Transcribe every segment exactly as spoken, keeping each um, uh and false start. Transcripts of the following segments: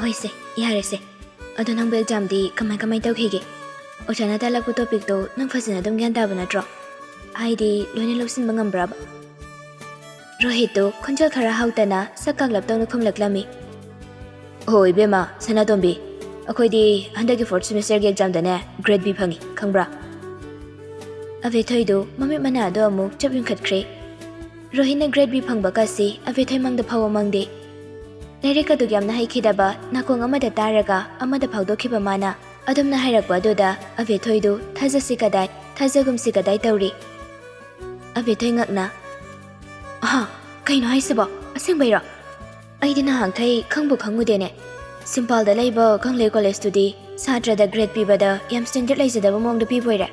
ꯍꯣꯏꯁꯦ, ꯌꯥꯔꯦꯁꯦ꯫ ꯑꯗꯣ ꯅꯪꯕꯨ ꯑꯦꯛꯖꯥꯝꯗꯤ ꯀꯃꯥꯏ ꯀꯃꯥꯏ ꯇꯧꯈꯤꯒꯦ? ꯑꯣꯖꯥꯅ ꯇꯥꯛꯂꯛꯄ ꯇꯣꯄꯤꯛꯇꯣ ꯅꯪ ꯐꯖꯅ ꯑꯗꯨꯝ ꯒ꯭ꯌꯥꯟ ꯇꯥꯕ ꯅꯠꯇ꯭ꯔꯣ? ꯍꯥꯏꯗꯤ ꯂꯣꯏꯅ ꯂꯧꯁꯤꯟꯕ ꯉꯝꯕ꯭ꯔꯕ? ꯔꯣꯍꯤꯠꯇꯨ ꯈꯣꯟꯖꯦꯜ ꯈꯔ ꯍꯧꯇꯅ ꯁꯛ ꯀꯥꯛꯂꯞ ꯇꯧꯅ ꯈꯨꯝꯂꯛꯂꯝꯃꯤ꯫ "ꯑꯣ ꯏꯕꯦꯝꯃ ꯁꯅꯥꯇꯣꯝꯕꯤ, ꯑꯩꯈꯣꯏꯗꯤ ꯍꯟꯗꯛꯀꯤ ꯐꯣꯔꯠ ꯁꯦꯃꯤꯁꯇꯔꯒꯤ ꯑꯦꯛꯖꯥꯝꯗꯅꯦ ꯒ꯭ꯔꯦꯗ ꯕꯤ ꯐꯪꯉꯤ, ꯈꯪꯕ꯭ꯔꯥ?" ꯑꯕꯦꯊꯣꯏꯗꯨ ꯃꯃꯤꯠ ꯃꯅꯥꯗꯣ ꯑꯃꯨꯛ ꯆꯞ ꯌꯨꯡꯈꯠꯈ꯭ꯔꯦ꯫ ꯔꯣꯍꯤꯠꯅ ꯒ꯭ꯔꯦꯗ ꯕꯤ ꯐꯪꯕ ꯀꯥꯁꯤ ꯑꯕꯦꯊꯣꯏ ꯃꯪꯗ ꯐꯥꯎꯕ ꯃꯪꯗꯦ꯫ ꯂꯥꯏꯔꯤꯛ ꯑꯗꯨꯛ ꯌꯥꯝꯅ ꯍꯩꯈꯤꯗꯕ ꯅꯥꯀꯣꯡ ꯑꯃꯗ ꯇꯥꯔꯒ ꯑꯃꯗ ꯐꯥꯎꯗꯣꯛꯈꯤꯕ ꯃꯥꯅ ꯑꯗꯨꯝꯅ ꯍꯥꯏꯔꯛꯄ ꯑꯗꯨꯗ ꯑꯕꯦꯊꯣꯏꯗꯨ ꯊꯥꯖꯁꯤ ꯀꯗꯥꯏ, ꯊꯥꯖꯒꯨꯝꯁꯤ ꯀꯗꯥꯏ ꯇꯧꯔꯤ꯫ ꯑꯕꯦꯊꯣꯏ ꯉꯛꯅ, "ꯑꯍꯥ, ꯀꯩꯅꯣ ꯍꯥꯏꯁꯤꯕꯣ? ꯑꯁꯦꯡꯕꯩꯔꯣ? ꯑꯩꯗꯤ ꯅꯍꯥꯟꯈꯩ ꯈꯪꯕꯨ ꯈꯪꯉꯨꯗꯦꯅꯦ꯫ ꯁꯤꯝꯄꯥꯜꯗ ꯂꯩꯕ ꯀꯪꯂꯩ ꯀꯣꯂꯦꯖꯇꯨꯗꯤ ꯁꯥꯇ꯭ꯔꯗ ꯒ꯭ꯔꯦꯗ ꯄꯤꯕꯗ ꯌꯥꯝ ꯁ꯭ꯇꯦꯟꯗꯔꯗ ꯂꯩꯖꯗꯕ ꯃꯑꯣꯡꯗ ꯄꯤꯕ ꯑꯣꯏꯔꯦ꯫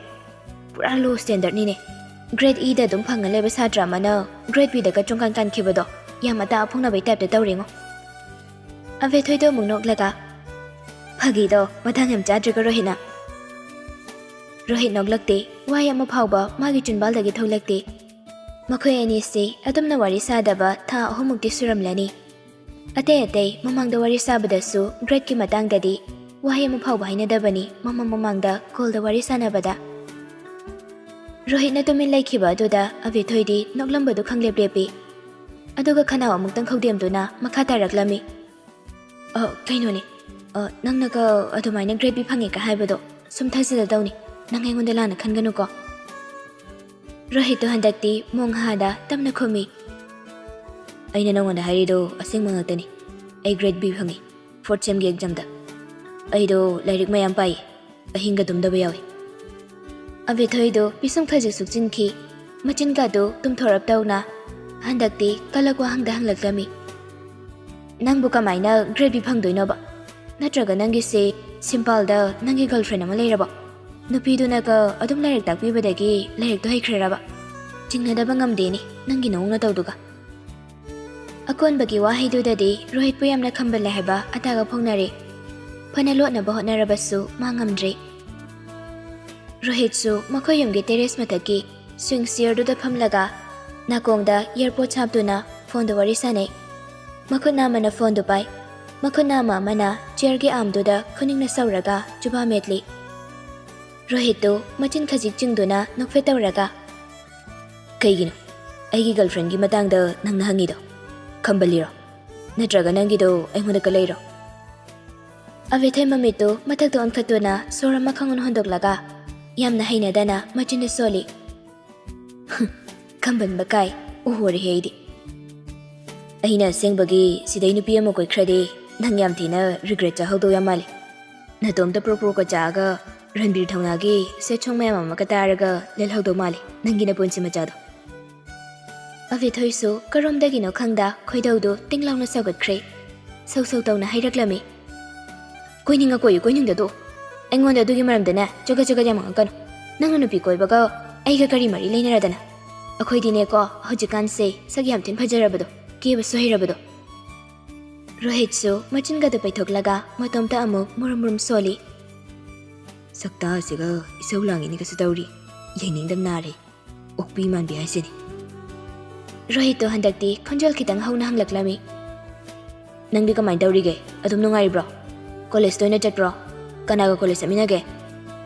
ꯄꯨꯔꯥ ꯂꯣ ꯁ꯭ꯇꯦꯟꯗꯔꯗꯅꯤꯅꯦ꯫ ꯒ꯭ꯔꯦꯗ ꯏꯗ ꯑꯗꯨꯝ ꯐꯪꯉ ꯂꯩꯕ ꯁꯥꯇ꯭ꯔ ꯑꯃꯅ ꯒ꯭ꯔꯦꯗ ꯕꯤꯗꯒ ꯆꯣꯡꯀꯥꯟ ꯀꯥꯟꯈꯤꯕꯗꯣ ꯌꯥꯝ ꯑꯇꯥ ꯑꯐꯣꯡꯅꯕꯩ ꯇꯥꯏꯞꯇ ꯇꯧꯔꯦꯉꯣ꯫" ꯑꯕꯦꯊꯣꯏꯗꯣ ꯑꯃꯨꯛ ꯅꯣꯛꯂꯒ, "ꯐꯥꯒꯤꯗꯣ ꯃꯇꯥꯡ ꯌꯥꯝ ꯆꯥꯗ꯭ꯔꯒ ꯔꯣꯍꯤꯠꯅ?" ꯔꯣꯍꯤꯠ ꯅꯣꯛꯂꯛꯇꯦ꯫ ꯋꯥꯍꯩ ꯑꯃ ꯐꯥꯎꯕ ꯃꯥꯒꯤ ꯆꯤꯟꯕꯥꯜꯗꯒꯤ ꯊꯣꯛꯂꯛꯇꯦ꯫ ꯃꯈꯣꯏ ꯑꯅꯤꯁꯤ ꯑꯗꯨꯝꯅ ꯋꯥꯔꯤ ꯁꯥꯗꯕ ꯊꯥ ꯑꯍꯨꯝꯃꯨꯛꯇꯤ ꯁꯨꯔꯝꯂꯅꯤ꯫ ꯑꯇꯩ ꯑꯇꯩ ꯃꯃꯥꯡꯗ ꯋꯥꯔꯤ ꯁꯥꯕꯗꯁꯨ ꯒ꯭ꯔꯦꯗꯀꯤ ꯃꯇꯥꯡꯗꯗꯤ ꯋꯥꯍꯩ ꯑꯃ ꯐꯥꯎꯕ ꯍꯥꯏꯅꯗꯕꯅꯤ, ꯃꯃꯥꯡ ꯃꯃꯥꯡꯗ ꯀꯣꯜꯗ ꯋꯥꯔꯤ ꯁꯥꯟꯅꯕꯗ꯫ ꯔꯣꯍꯤꯠꯅ ꯇꯨꯃꯤꯟ ꯂꯩꯈꯤꯕ ꯑꯗꯨꯗ ꯑꯕꯦꯊꯣꯏꯗꯤ ꯅꯣꯛꯂꯝꯕꯗꯨ ꯈꯪꯂꯦꯞ ꯂꯦꯞꯄꯤ꯫ ꯑꯗꯨꯒ ꯈꯅꯥꯎ ꯑꯃꯨꯛꯇꯪ ꯈꯧꯗꯦꯝꯗꯨꯅ ꯃꯈꯥ ꯇꯥꯔꯛꯂꯝꯃꯤ꯫ "ꯑ, ꯀꯩꯅꯣꯅꯦ, ꯑ, ꯅꯪꯅꯒ ꯑꯗꯨꯃꯥꯏꯅ ꯒ꯭ꯔꯦꯗ ꯕꯤ ꯐꯪꯉꯦꯒ ꯍꯥꯏꯕꯗꯣ ꯁꯨꯝ ꯊꯥꯖꯗꯗꯧꯅꯤ꯫ ꯅꯪ ꯑꯩꯉꯣꯟꯗ ꯂꯥꯟꯅ ꯈꯟꯒꯅꯨꯀꯣ꯫" ꯔꯣꯍꯤꯠꯇꯣ ꯍꯟꯗꯛꯇꯤ ꯃꯣꯡꯍꯥꯗ ꯇꯞꯅ ꯈꯨꯝꯃꯤ꯫ "ꯑꯩꯅ ꯅꯉꯣꯟꯗ ꯍꯥꯏꯔꯤꯗꯣ ꯑꯁꯦꯡꯕ ꯉꯥꯛꯇꯅꯤ꯫ ꯑꯩ ꯒ꯭ꯔꯦꯗ ꯕꯤ ꯐꯪꯉꯤ, ꯐꯣꯔꯠ ꯁꯦꯝꯒꯤ ꯑꯦꯛꯖꯥꯝꯗ꯫ ꯑꯩꯗꯣ ꯂꯥꯏꯔꯤꯛ ꯃꯌꯥꯝ ꯄꯥꯏꯌꯦ, ꯑꯍꯤꯡꯒ ꯇꯨꯝꯗꯕ ꯌꯥꯎꯏ꯫" ꯑꯕꯦꯊꯣꯏꯗꯣ ꯄꯤꯁꯨꯝ ꯈꯖꯤꯛ ꯁꯨꯛꯆꯤꯟꯈꯤ꯫ ꯃꯆꯤꯟꯒꯗꯨ ꯇꯨꯝꯊꯣꯔꯞ ꯇꯧꯅ ꯍꯟꯗꯛꯇꯤ ꯀꯂꯛ ꯋꯥꯍꯪꯗ ꯍꯪꯂꯛꯂꯝꯃꯤ꯫ "ꯅꯪꯕꯨ ꯀꯃꯥꯏꯅ ꯒ꯭ꯔꯦꯗ ꯕꯤ ꯐꯪꯗꯣꯏꯅꯣꯕ? ꯅꯠꯇ꯭ꯔꯒ ꯅꯪꯒꯤꯁꯦ ꯁꯤꯝꯄꯥꯜꯗ ꯅꯪꯒꯤ ꯒꯔꯜꯐ꯭ꯔꯦꯟ ꯑꯃ ꯂꯩꯔꯕꯣ? ꯅꯨꯄꯤꯗꯨꯅꯒ ꯑꯗꯨꯝ ꯂꯥꯏꯔꯤꯛ ꯇꯥꯛꯄꯤꯕꯗꯒꯤ ꯂꯥꯏꯔꯤꯛꯇꯣ ꯍꯩꯈ꯭ꯔꯤꯔꯕ? ꯆꯤꯡꯅꯗꯕ ꯉꯝꯗꯦꯅꯦ ꯅꯪꯒꯤ ꯅꯑꯣꯡ ꯅꯇꯧꯗꯨꯒ꯫" ꯑꯀꯣꯟꯕꯒꯤ ꯋꯥꯍꯩꯗꯨꯗꯗꯤ ꯔꯣꯍꯤꯠꯄꯨ ꯌꯥꯝꯅ ꯈꯝꯕꯜꯂꯦ ꯍꯥꯏꯕ ꯑꯇꯥꯒ ꯐꯣꯡꯅꯔꯦ꯫ ꯐꯅ ꯂꯣꯠꯅꯕ ꯍꯣꯠꯅꯔꯕꯁꯨ ꯃꯥ ꯉꯝꯗ꯭ꯔꯦ꯫ ꯔꯣꯍꯤꯠꯁꯨ ꯃꯈꯣꯏ ꯌꯨꯝꯒꯤ ꯇꯦꯔꯦꯁ ꯃꯊꯛꯀꯤ ꯁ꯭ꯋꯤꯡ ꯆꯤꯌꯔꯗꯨꯗ ꯐꯝꯂꯒ ꯅꯥꯀꯣꯡꯗ ꯏꯌꯔꯄꯣꯗꯁ ꯍꯥꯞꯇꯨꯅ ꯐꯣꯟꯗ ꯋꯥꯔꯤ ꯁꯥꯟꯅꯩ꯫ ꯃꯈꯨꯠ ꯅꯥꯝꯃꯅ ꯐꯣꯟꯗꯨ ꯄꯥꯏ꯫ ꯃꯈꯨꯠ ꯅꯥꯝꯃ ꯑꯃꯅ ꯆꯤꯌꯔꯒꯤ ꯑꯥꯝꯗꯨꯗ ꯈꯨꯅꯤꯡꯅ ꯁꯧꯔꯒ ꯖꯨꯕꯥ ꯃꯦꯠꯂꯤ꯫ ꯔꯣꯍꯤꯠꯇꯨ ꯃꯆꯤꯟ ꯈꯖꯤꯛ ꯆꯤꯡꯗꯨꯅ ꯅꯣꯛꯐꯦꯠ ꯇꯧꯔꯒ, "ꯀꯩꯒꯤꯅꯣ? ꯑꯩꯒꯤ ꯒꯔꯜꯐ꯭ꯔꯦꯟꯒꯤ ꯃꯇꯥꯡꯗ ꯅꯪꯅ ꯍꯪꯉꯤꯗꯣ? ꯈꯝꯕꯜꯂꯤꯔꯣ? ꯅꯠꯇ꯭ꯔꯒ ꯅꯪꯒꯤꯗꯣ ꯑꯩꯉꯣꯟꯗ ꯀꯜꯂꯛꯏꯔꯣ?" ꯑꯕꯦꯊꯣꯏ ꯃꯃꯤꯠꯇꯨ ꯃꯊꯛꯇ ꯑꯣꯟꯈꯠꯇꯨꯅ ꯁꯣꯔ ꯑꯃ ꯈꯪꯍꯣꯟ ꯍꯣꯟꯗꯣꯛꯂꯒ ꯌꯥꯝꯅ ꯍꯩꯅꯗꯅ ꯃꯆꯤꯟꯗ ꯁꯣꯜꯂꯤ꯫ "ꯈꯝꯕꯟꯕ ꯀꯥꯏ, ꯎꯍꯣꯔꯦꯍꯦ ꯑꯩꯗꯤ꯫ ꯑꯩꯅ ꯑꯁꯦꯡꯕꯒꯤ ꯁꯤꯗꯩ ꯅꯨꯄꯤ ꯑꯃ ꯀꯣꯏꯈ꯭ꯔꯗꯤ ꯅꯪ ꯌꯥꯝ ꯊꯤꯅ ꯔꯤꯒ꯭ꯔꯦꯠ ꯆꯥꯍꯧꯗꯧ ꯌꯥꯝ ꯃꯥꯜꯂꯤ꯫ ꯅꯇꯣꯝꯇ ꯄ꯭ꯔꯣꯛ ꯄ꯭ꯔꯣꯛꯀ ꯆꯥꯛꯑꯒ ꯔꯟꯕꯤꯔ ꯊꯧꯅꯥꯒꯤ ꯁꯦꯠ ꯁꯣꯡ ꯃꯌꯥꯝ ꯑꯃꯒ ꯇꯥꯔꯒ ꯂꯦꯜꯍꯧꯗꯧ ꯃꯥꯜꯂꯤ ꯅꯪꯒꯤ ꯅꯄꯨꯟꯁꯤ ꯃꯆꯥꯗꯣ꯫" ꯑꯕꯦꯊꯣꯏꯁꯨ ꯀꯔꯣꯝꯗꯒꯤꯅꯣ ꯈꯪꯗ ꯈꯣꯏꯗꯧꯗꯨ ꯇꯤꯡ ꯂꯥꯎꯅ ꯁꯧꯒꯠꯈ꯭ꯔꯦ꯫ ꯁꯧ ꯁꯧ ꯇꯧꯅ ꯍꯥꯏꯔꯛꯂꯝꯃꯤ꯫ "ꯀꯣꯏꯅꯤꯡꯉ ꯀꯣꯏꯌꯨ, ꯀꯣꯏꯅꯤꯡꯗꯗꯣ꯫ ꯑꯩꯉꯣꯟꯗ ꯑꯗꯨꯒꯤ ꯃꯔꯝꯗꯅꯦ ꯆꯒꯠ ꯆꯒꯠ ꯌꯥꯝ ꯉꯥꯡꯉꯛꯀꯅꯨ꯫ ꯅꯪꯅ ꯅꯨꯄꯤ ꯀꯣꯏꯕꯒ ꯑꯩꯒ ꯀꯔꯤ ꯃꯔꯤ ꯂꯩꯅꯔꯗꯅ? ꯑꯩꯈꯣꯏꯗꯤꯅꯦꯀꯣ, ꯍꯧꯖꯤꯛꯀꯥꯟꯁꯦ ꯁꯛ ꯌꯥꯝ ꯊꯤꯅ ꯐꯖꯔꯕꯗꯣ, ꯀꯦꯕꯁꯨ ꯍꯩꯔꯕꯗꯣ꯫" ꯔꯣꯍꯤꯠꯁꯨ ꯃꯆꯤꯟꯒꯗꯨ ꯄꯩꯊꯣꯛꯂꯒ ꯃꯇꯣꯝꯇ ꯑꯃꯨꯛ ꯃꯨꯔꯨꯝ ꯃꯨꯔꯨꯝ ꯁꯣꯜꯂꯤ꯫ "ꯁꯛꯇꯥꯁꯤꯒ ꯏꯁꯧ ꯂꯥꯡꯉꯤꯅꯤꯒꯁꯨ ꯇꯧꯔꯤ꯫ ꯌꯦꯡꯅꯤꯡꯗꯕ ꯅꯥꯔꯦ꯫ ꯑꯣꯛꯄꯤ ꯃꯥꯟꯕꯤ ꯍꯥꯏꯁꯤꯅꯤ꯫" ꯔꯣꯍꯤꯠꯇꯣ ꯍꯟꯗꯛꯇꯤ ꯈꯣꯟꯖꯦꯜ ꯈꯤꯇꯪ ꯍꯧꯅ ꯍꯪꯂꯛꯂꯝꯃꯤ꯫ "ꯅꯪꯗꯤ ꯀꯃꯥꯏꯅ ꯇꯧꯔꯤꯒꯦ? ꯑꯗꯨꯝ ꯅꯨꯡꯉꯥꯏꯔꯤꯕ꯭ꯔꯣ? ꯀꯣꯂꯦꯖ ꯇꯣꯏꯅ ꯆꯠꯄ꯭ꯔꯣ? ꯀꯅꯥꯒ ꯀꯣꯂꯦꯖ ꯆꯠꯃꯤꯟꯅꯒꯦ?"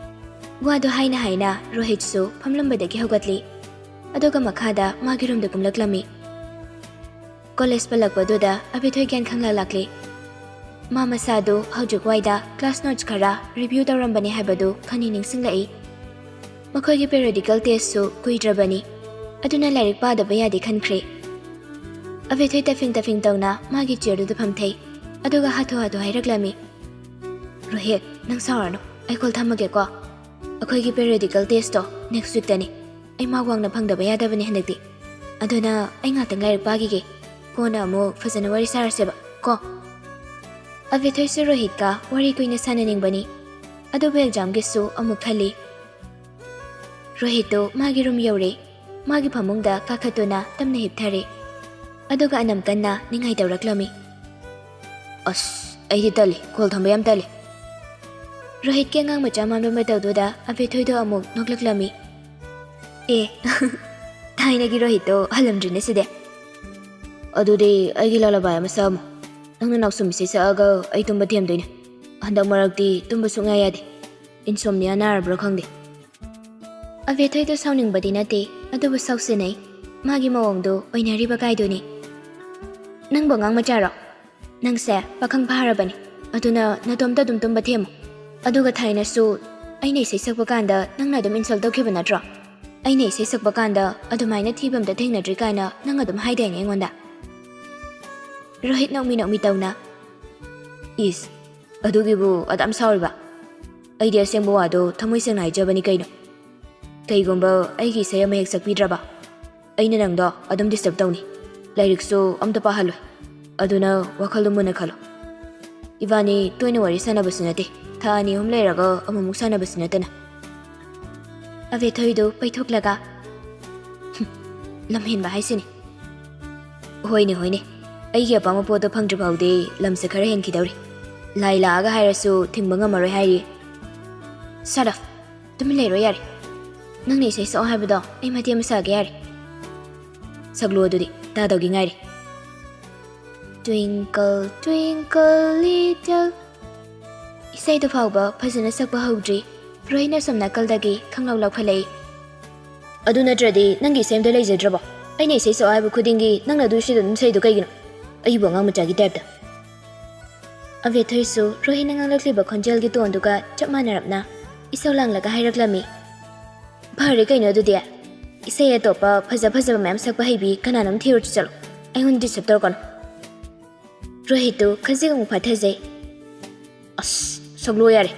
ꯋꯥꯗꯣ ꯍꯥꯏꯅ ꯍꯥꯏꯅ ꯔꯣꯍꯤꯠꯁꯨ ꯐꯝꯂꯝꯕꯗꯒꯤ ꯍꯧꯒꯠꯂꯤ꯫ ꯑꯗꯨꯒ ꯃꯈꯥꯗ ꯃꯥꯒꯤ ꯔꯨꯝꯗ ꯀꯨꯝꯂꯛꯂꯝꯃꯤ꯫ ꯀꯣꯂꯦꯖ ꯄꯜꯂꯛꯄꯗꯨꯗ ꯑꯕꯦꯊꯣꯏ ꯒ꯭ꯌꯥꯟ ꯈꯪꯂꯥꯛ ꯂꯥꯛꯂꯤ꯫ ꯃꯥ ꯃꯁꯥꯗꯨ ꯍꯧꯖꯤꯛ ꯋꯥꯏꯗ ꯀ꯭ꯂꯥꯁ ꯅꯣꯠꯁ ꯈꯔ ꯔꯤꯚ꯭ꯌꯨ ꯇꯧꯔꯝꯕꯅꯤ ꯍꯥꯏꯕꯗꯨ ꯈꯪꯅꯤꯡ ꯅꯤꯡꯁꯤꯡꯂꯛꯏ꯫ ꯃꯈꯣꯏꯒꯤ ꯄꯦꯔꯤꯌꯣꯗꯤꯀꯦꯜ ꯇꯦꯁꯁꯨ ꯀꯨꯏꯗ꯭ꯔꯕꯅꯤ꯫ ꯑꯗꯨꯅ ꯂꯥꯏꯔꯤꯛ ꯄꯥꯗꯕ ꯌꯥꯗꯦ ꯈꯟꯈ꯭ꯔꯦ꯫ ꯑꯕꯦꯊꯣꯏ ꯇꯐꯤꯡ ꯇꯐꯤꯡ ꯇꯧꯅ ꯃꯥꯒꯤ ꯆꯤꯌꯔꯗꯨꯗ ꯐꯝꯊꯩ꯫ ꯑꯗꯨꯒ ꯍꯥꯊꯨ ꯍꯥꯊꯨ ꯍꯥꯏꯔꯛꯂꯝꯃꯤ꯫ "ꯔꯣꯍꯤꯠ, ꯅꯪ ꯁꯥꯎꯔꯅꯨ꯫ ꯑꯩ ꯀꯣꯜ ꯊꯝꯃꯒꯦꯀꯣ꯫ ꯑꯩꯈꯣꯏꯒꯤ ꯄꯦꯔꯤꯌꯣꯗꯤꯀꯦꯜ ꯇꯦꯁꯇꯣ ꯅꯦꯛꯁ ꯋꯤꯛꯇꯅꯤ꯫ ꯑꯩ ꯃꯥꯔꯛ ꯋꯥꯡꯅ ꯐꯪꯗꯕ ꯌꯥꯗꯕꯅꯤ ꯍꯟꯗꯛꯇꯤ꯫ ꯑꯗꯨꯅ ꯑꯩ ꯉꯥꯛꯇꯪ ꯂꯥꯏꯔꯤꯛ ꯄꯥꯈꯤꯒꯦ꯫ ꯀꯣꯟꯅ ꯑꯃꯨꯛ ꯐꯖꯅ ꯋꯥꯔꯤ ꯁꯥꯔꯁꯦꯕ ꯀꯣ꯫" ꯑꯕꯦꯊꯣꯏꯁꯨ ꯔꯣꯍꯤꯠꯀ ꯋꯥꯔꯤ ꯀꯨꯏꯅ ꯁꯥꯟꯅꯅꯤꯡꯕꯅꯤ꯫ ꯑꯗꯨꯕꯨ ꯑꯦꯛꯖꯥꯝꯒꯤꯁꯨ ꯑꯃꯨꯛ ꯈꯜꯂꯤ꯫ ꯔꯣꯍꯤꯠꯇꯨ ꯃꯥꯒꯤ ꯔꯨꯝ ꯌꯧꯔꯦ꯫ ꯃꯥꯒꯤ ꯐꯃꯨꯡꯗ ꯀꯥꯈꯠꯇꯨꯅ ꯇꯞꯅ ꯍꯤꯞꯊꯔꯦ꯫ ꯑꯗꯨꯒ ꯑꯅꯝ ꯀꯟꯅ ꯅꯤꯡꯉꯥꯏ ꯇꯧꯔꯛꯂꯝꯃꯤ꯫ "ꯑꯁ, ꯑꯩꯗꯤ ꯇꯜꯂꯤ, ꯀꯣꯜ ꯊꯝꯕ ꯌꯥꯝ ꯇꯜꯂꯤ꯫" ꯔꯣꯍꯤꯠꯀꯤ ꯑꯉꯥꯡ ꯃꯆꯥ ꯃꯥꯟꯕ ꯃꯇꯧꯗꯨꯗ ꯑꯕꯦꯊꯣꯏꯗꯣ ꯑꯃꯨꯛ ꯅꯣꯛꯂꯛꯂꯝꯃꯤ꯫ "ꯑꯦ, ꯊꯥꯏꯅꯒꯤ ꯔꯣꯍꯤꯠꯇꯣ ꯍꯜꯂꯝꯗ꯭ꯔꯤꯅꯦ ꯁꯤꯗꯤ꯫ ꯑꯗꯨꯗꯤ ꯑꯩꯒꯤ ꯂꯥꯂꯥꯕꯥꯏ ꯑꯃ ꯁꯛꯑꯝꯃꯣ꯫" ꯅꯪꯅ ꯅꯥꯎꯁꯨꯝ ꯏꯁꯩ ꯁꯛꯑꯒ ꯑꯩ ꯇꯨꯝꯕ ꯊꯦꯝꯗꯣꯏꯅꯦ꯫ ꯍꯟꯗꯛ ꯃꯔꯛꯇꯤ ꯇꯨꯝꯕ ꯁꯨꯡꯌꯥ ꯌꯥꯗꯦ꯫ Insomnia ꯅꯥꯔꯕ꯭ꯔꯥ ꯈꯪꯗꯦ꯫ ꯑꯕꯦꯊꯣꯏꯗꯣ ꯁꯥꯎꯅꯤꯡꯕꯗꯤ ꯅꯠꯇꯦ, ꯑꯗꯨꯕꯨ ꯁꯥꯎꯁꯤꯟꯅꯩ꯫ ꯃꯥꯒꯤ ꯃꯑꯣꯡꯗꯣ ꯑꯣꯏꯅꯔꯤꯕ ꯀꯥꯏꯗꯨꯅꯤ꯫ ꯅꯪꯕꯨ ꯑꯉꯥꯡ ꯃꯆꯥꯔꯣ? ꯅꯪꯁꯦ ꯄꯥꯈꯪ ꯐꯥꯔꯕꯅꯤ꯫ ꯑꯗꯨꯅ ꯅꯇꯣꯝꯇ ꯑꯗꯨꯝ ꯇꯨꯝꯕ ꯊꯦꯝꯃꯨ꯫ ꯑꯗꯨꯒ ꯊꯥꯏꯅꯁꯨ ꯑꯩꯅ ꯏꯁꯩ ꯁꯛꯄ ꯀꯥꯟꯗ ꯅꯪꯅ ꯑꯗꯨꯝ insult ꯇꯧꯈꯤꯕ ꯅꯠꯇ꯭ꯔꯣ? ꯑꯩꯅ ꯏꯁꯩ ꯁꯛꯄ ꯀꯥꯟꯗ ꯑꯗꯨꯃꯥꯏꯅ ꯊꯤꯕ ꯑꯝꯇ ꯊꯦꯡꯅꯗ꯭ꯔꯤ ꯀꯥꯏꯅ ꯅꯪ ꯑꯗꯨꯝ ꯍꯥꯏꯗꯥꯏꯅꯦ ꯑꯩꯉꯣꯟꯗ? ꯔꯣꯍꯤꯠ ꯅꯣꯛꯃꯤ ꯅꯣꯛꯃꯤ ꯇꯧꯅ, "ꯏꯁ, ꯑꯗꯨꯒꯤꯕꯨ ꯑꯗꯥꯝ ꯁꯥꯎꯔꯤꯕ? ꯑꯩꯗꯤ ꯑꯁꯦꯡꯕ ꯋꯥꯗꯣ ꯊꯃꯣꯏ ꯁꯦꯡꯅ ꯍꯥꯏꯖꯕꯅꯤ ꯀꯩꯅꯣ꯫ ꯀꯩꯒꯨꯝꯕ ꯑꯩꯒꯤ ꯏꯁꯩ ꯑꯃ ꯍꯦꯛ ꯁꯛꯄꯤꯗ꯭ꯔꯕ, ꯑꯩꯅ ꯅꯪꯗꯣ ꯑꯗꯨꯝ disturb ꯇꯧꯅꯤ꯫ ꯂꯥꯏꯔꯤꯛꯁꯨ ꯑꯝꯇ ꯄꯥꯍꯜꯂꯣꯏ꯫ ꯑꯗꯨꯅ ꯋꯥꯈꯜꯗꯣ ꯃꯨꯟꯅ ꯈꯜꯂꯣ꯫ ꯏꯕꯥꯅꯤ ꯇꯣꯏꯅ ꯋꯥꯔꯤ ꯁꯥꯟꯅꯕꯁꯨ ꯅꯠꯇꯦ, ꯊꯥ ꯑꯅꯤ ꯑꯍꯨꯝ ꯂꯩꯔꯒ ꯑꯃꯨꯛꯃꯨꯛ ꯁꯥꯟꯅꯕꯁꯨ ꯅꯠꯇꯅ꯫" ꯑꯕꯦꯊꯣꯏꯗꯨ ꯄꯩꯊꯣꯛꯂꯒ, "ꯍꯨꯝ, ꯂꯝꯍꯦꯟꯕ ꯍꯥꯏꯁꯤꯅꯤ꯫ ꯍꯣꯏꯅꯦ, ꯍꯣꯏꯅꯦ, ꯑꯩꯒꯤ ꯑꯄꯥꯝꯕ ꯄꯣꯠꯇꯣ ꯐꯪꯗ꯭ꯔꯤ ꯐꯥꯎꯗꯤ ꯂꯝꯁꯦ ꯈꯔ ꯍꯦꯟꯈꯤꯗꯧꯔꯤ꯫ ꯂꯥꯏ ꯂꯥꯛꯑꯒ ꯍꯥꯏꯔꯁꯨ ꯊꯤꯡꯕ ꯉꯝꯃꯔꯣꯏ ꯍꯥꯏꯔꯤ꯫" "Shut up! ꯇꯨꯃꯤꯟ ꯂꯩꯔꯣ ꯌꯥꯔꯦ꯫ ꯅꯪꯅ ꯏꯁꯩ ꯁꯛꯑꯣ ꯍꯥꯏꯕꯗꯣ ꯑꯩ ꯃꯇꯦꯛ ꯑꯃ ꯁꯛꯑꯒꯦ ꯌꯥꯔꯦ꯫" "ꯁꯛꯂꯣ ꯑꯗꯨꯗꯤ, ꯇꯥꯗꯧꯒꯤ ꯉꯥꯏꯔꯦ꯫" "Twinkle, twinkle, little..." ꯏꯁꯩꯗꯨ ꯐꯥꯎꯕ ꯐꯖꯅ ꯁꯛꯄ ꯍꯧꯗ꯭ꯔꯤ, ꯔꯣꯍꯤꯠꯅ ꯑꯁꯣꯝ ꯅꯥꯀꯜꯗꯒꯤ ꯈꯪꯂꯥꯎ ꯂꯥꯎꯈꯠꯂꯛꯏ꯫ "ꯑꯗꯨ ꯅꯠꯇ꯭ꯔꯗꯤ ꯅꯪꯒꯤ ꯏꯁꯩ ꯑꯝꯇ ꯂꯩꯖꯗ꯭ꯔꯕꯣ? ꯑꯩꯅ ꯏꯁꯩ ꯁꯛꯑꯣ ꯍꯥꯏꯕ ꯈꯨꯗꯤꯡꯒꯤ ꯅꯪꯅ ꯑꯗꯨ ꯏꯁꯩꯗꯣ ꯑꯗꯨꯝ ꯁꯛꯏꯗꯣ ꯀꯩꯒꯤꯅꯣ? ꯑꯩꯕꯨ ꯑꯉꯥꯡ ꯃꯆꯥꯒꯤ ꯇꯥꯏꯞꯇ꯫" ꯑꯕꯦꯊꯣꯏꯁꯨ ꯔꯣꯍꯤꯠꯅ ꯉꯥꯡꯂꯛꯂꯤꯕ ꯈꯣꯟꯖꯦꯜꯒꯤ ꯇꯣꯟꯗꯨꯒ ꯆꯞ ꯃꯥꯟꯅꯔꯞꯅ ꯏꯁꯧ ꯂꯥꯡꯂꯒ ꯍꯥꯏꯔꯛꯂꯝꯃꯤ꯫ "ꯐꯔꯦ ꯀꯩꯅꯣ ꯑꯗꯨꯗꯤ, ꯏꯁꯩ ꯑꯇꯣꯞꯄ ꯐꯖ ꯐꯖꯕ ꯃꯌꯥꯝ ꯁꯛꯄ ꯍꯩꯕꯤ ꯀꯅꯥꯅꯣꯝ ꯊꯤꯔꯨꯆꯣ ꯆꯠꯂꯣ, ꯑꯩꯉꯣꯟꯗ disturb ꯇꯧꯔꯛꯀꯅꯨ꯫" ꯔꯣꯍꯤꯠꯇꯨ ꯈꯖꯤꯛ ꯑꯃꯨꯛ ꯐꯥꯊꯖꯩ꯫ "ꯑꯁ, ꯁꯛꯂꯣ ꯌꯥꯔꯦ,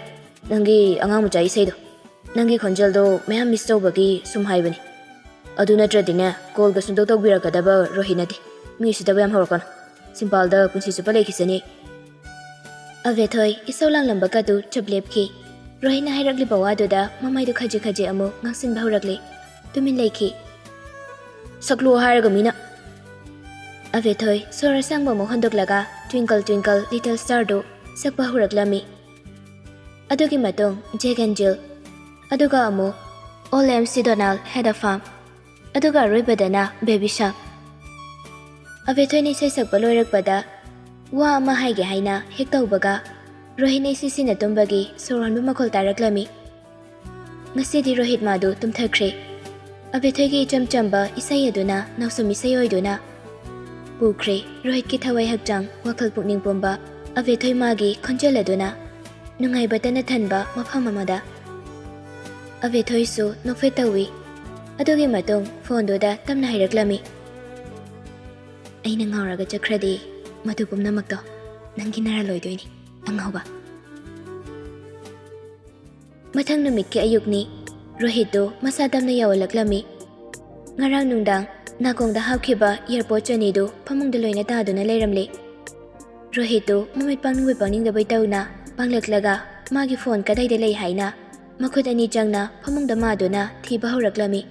ꯅꯪꯒꯤ ꯑꯉꯥꯡ ꯃꯆꯥ ꯏꯁꯩꯗꯣ꯫ ꯅꯪꯒꯤ ꯈꯣꯟꯖꯦꯜꯗꯣ ꯃꯌꯥꯝ miss ꯇꯧꯕꯒꯤ ꯁꯨꯝ ꯍꯥꯏꯕꯅꯤ꯫ ꯑꯗꯨ ꯅꯠꯇ꯭ꯔꯗꯤꯅꯦ, call ꯒ ꯁꯨꯡꯇꯧ ꯇꯧꯕꯤꯔꯛꯀꯗꯕ ꯔꯣꯍꯤꯠ ꯅꯠꯇꯦ꯫ ꯃꯤ ꯎꯁꯤꯠꯇꯕ ꯌꯥꯝ ꯍꯧꯔꯛꯀꯅꯨ꯫ ꯁꯤꯝꯄꯥꯜꯗ ꯄꯨꯟꯁꯤ ꯆꯨꯞꯄ ꯂꯩꯈꯤꯁꯅꯤ꯫" ꯑꯕꯦꯊꯣꯏ ꯏꯁꯧ ꯂꯥꯡꯂꯝꯕꯒꯗꯨ ꯆꯞ ꯂꯦꯞꯈꯤ꯫ ꯔꯣꯍꯤꯠꯅ ꯍꯥꯏꯔꯛꯂꯤꯕ ꯋꯥꯗꯨꯗ ꯃꯃꯥꯏꯗꯨ ꯈꯖꯤꯛ ꯈꯖꯤꯛ ꯑꯃꯨꯛ ꯉꯥꯡꯁꯤꯟꯕ ꯍꯧꯔꯛꯂꯤ꯫ ꯇꯨꯃꯤꯟ ꯂꯩꯈꯤ꯫ "ꯁꯛꯂꯣ ꯍꯥꯏꯔꯒ ꯃꯤꯅ!" ꯑꯕꯦꯊꯣꯏ ꯁꯣꯔ ꯑꯁꯥꯡꯕ ꯑꯃꯨꯛ ꯍꯣꯟꯗꯣꯛꯂꯒ Twinkle Twinkle Little Star ꯗꯨ ꯁꯛꯄ ꯍꯧꯔꯛꯂꯝꯃꯤ꯫ ꯑꯗꯨꯒꯤ ꯃꯇꯨꯡ Jack and Jill, ꯑꯗꯨꯒ ꯑꯃꯨꯛ Old M C Donald Had a Farm, ꯑꯗꯨꯒ ꯑꯔꯣꯏꯕꯗꯅ Baby Shark꯫ ꯑꯕꯦꯊꯣꯏꯅ ꯏꯁꯩ ꯁꯛꯄ ꯂꯣꯏꯔꯛꯄꯗ ꯋꯥ ꯑꯃ ꯍꯥꯏꯒꯦ ꯍꯥꯏꯅ ꯍꯦꯛ ꯇꯧꯕꯒ, ꯔꯣꯍꯤꯠꯅ ꯏꯁꯤꯁꯤꯅ ꯇꯨꯝꯕꯒꯤ ꯁꯣꯔ ꯍꯣꯟꯕ ꯃꯈꯣꯜ ꯇꯥꯔꯛꯂꯝꯃꯤ꯫ ꯉꯁꯤꯗꯤ ꯔꯣꯍꯤꯠ ꯃꯥꯗꯨ ꯇꯨꯝꯊꯈ꯭ꯔꯦ꯫ ꯑꯕꯦꯊꯣꯏꯒꯤ ꯏꯆꯝ ꯆꯝꯕ ꯏꯁꯩ ꯑꯗꯨꯅ ꯅꯥꯎꯁꯨꯝ ꯏꯁꯩ ꯑꯣꯏꯗꯨꯅ ꯄꯨꯈ꯭ꯔꯦ ꯔꯣꯍꯤꯠꯀꯤ ꯊꯋꯥꯏ ꯍꯛꯆꯥꯡ, ꯋꯥꯈꯜ ꯄꯨꯛꯅꯤꯡ ꯄꯨꯝꯕ꯫ ꯑꯕꯦꯊꯣꯏ ꯃꯥꯒꯤ ꯈꯣꯟꯖꯦꯜ ꯑꯗꯨꯅ ꯅꯨꯡꯉꯥꯏꯕꯇꯅ ꯊꯟꯕ ꯃꯐꯝ ꯑꯃꯗ꯫ ꯑꯕꯦꯊꯣꯏꯁꯨ ꯅꯣꯛꯐꯦꯠ ꯇꯧꯏ꯫ ꯑꯗꯨꯒꯤ ꯃꯇꯨꯡ ꯐꯣꯟꯗꯨꯗ ꯇꯞꯅ ꯍꯥꯏꯔꯛꯂꯝꯃꯤ, "ꯑꯩꯅ ꯉꯥꯎꯔꯒ ꯆꯠꯈ꯭ꯔꯗꯤ ꯃꯗꯨ ꯄꯨꯝꯅꯃꯛꯇꯣ ꯅꯪꯒꯤ ꯅꯔꯥꯜ ꯑꯣꯏꯗꯣꯏꯅꯤ, ꯑꯉꯥꯎꯕ"꯫ ꯃꯊꯪ ꯅꯨꯃꯤꯠꯀꯤ ꯑꯌꯨꯛꯅꯤ꯫ ꯔꯣꯍꯤꯠꯇꯨ ꯃꯁꯥ ꯇꯝꯅ ꯌꯧꯍꯜꯂꯛꯂꯝꯃꯤ꯫ ꯉꯔꯥꯡ ꯅꯨꯡꯗꯥꯡ ꯅꯥꯀꯣꯡꯗ ꯍꯥꯞꯈꯤꯕ ꯏꯌꯥꯔꯄꯣꯠ ꯑꯅꯤꯗꯨ ꯐꯃꯨꯡꯗ ꯂꯣꯏꯅ ꯇꯥꯗꯨꯅ ꯂꯩꯔꯝꯂꯦ꯫ ꯔꯣꯍꯤꯠꯇꯨ ꯃꯃꯤꯠ ꯄꯥꯡꯅꯤꯡꯕꯣꯏ ꯄꯥꯡꯅꯤꯡꯗꯕꯣꯏ ꯇꯧꯅ ꯄꯥꯡꯂꯛꯂꯒ ꯃꯥꯒꯤ ꯐꯣꯟ ꯀꯗꯥꯏꯗ ꯂꯩ ꯍꯥꯏꯅ ꯃꯈꯨꯠ ꯑꯅꯤ ꯆꯪꯅ ꯐꯃꯨꯡꯗ ꯃꯥꯗꯨꯅ ꯊꯤꯕ ꯍꯧꯔꯛꯂꯝꯃꯤ꯫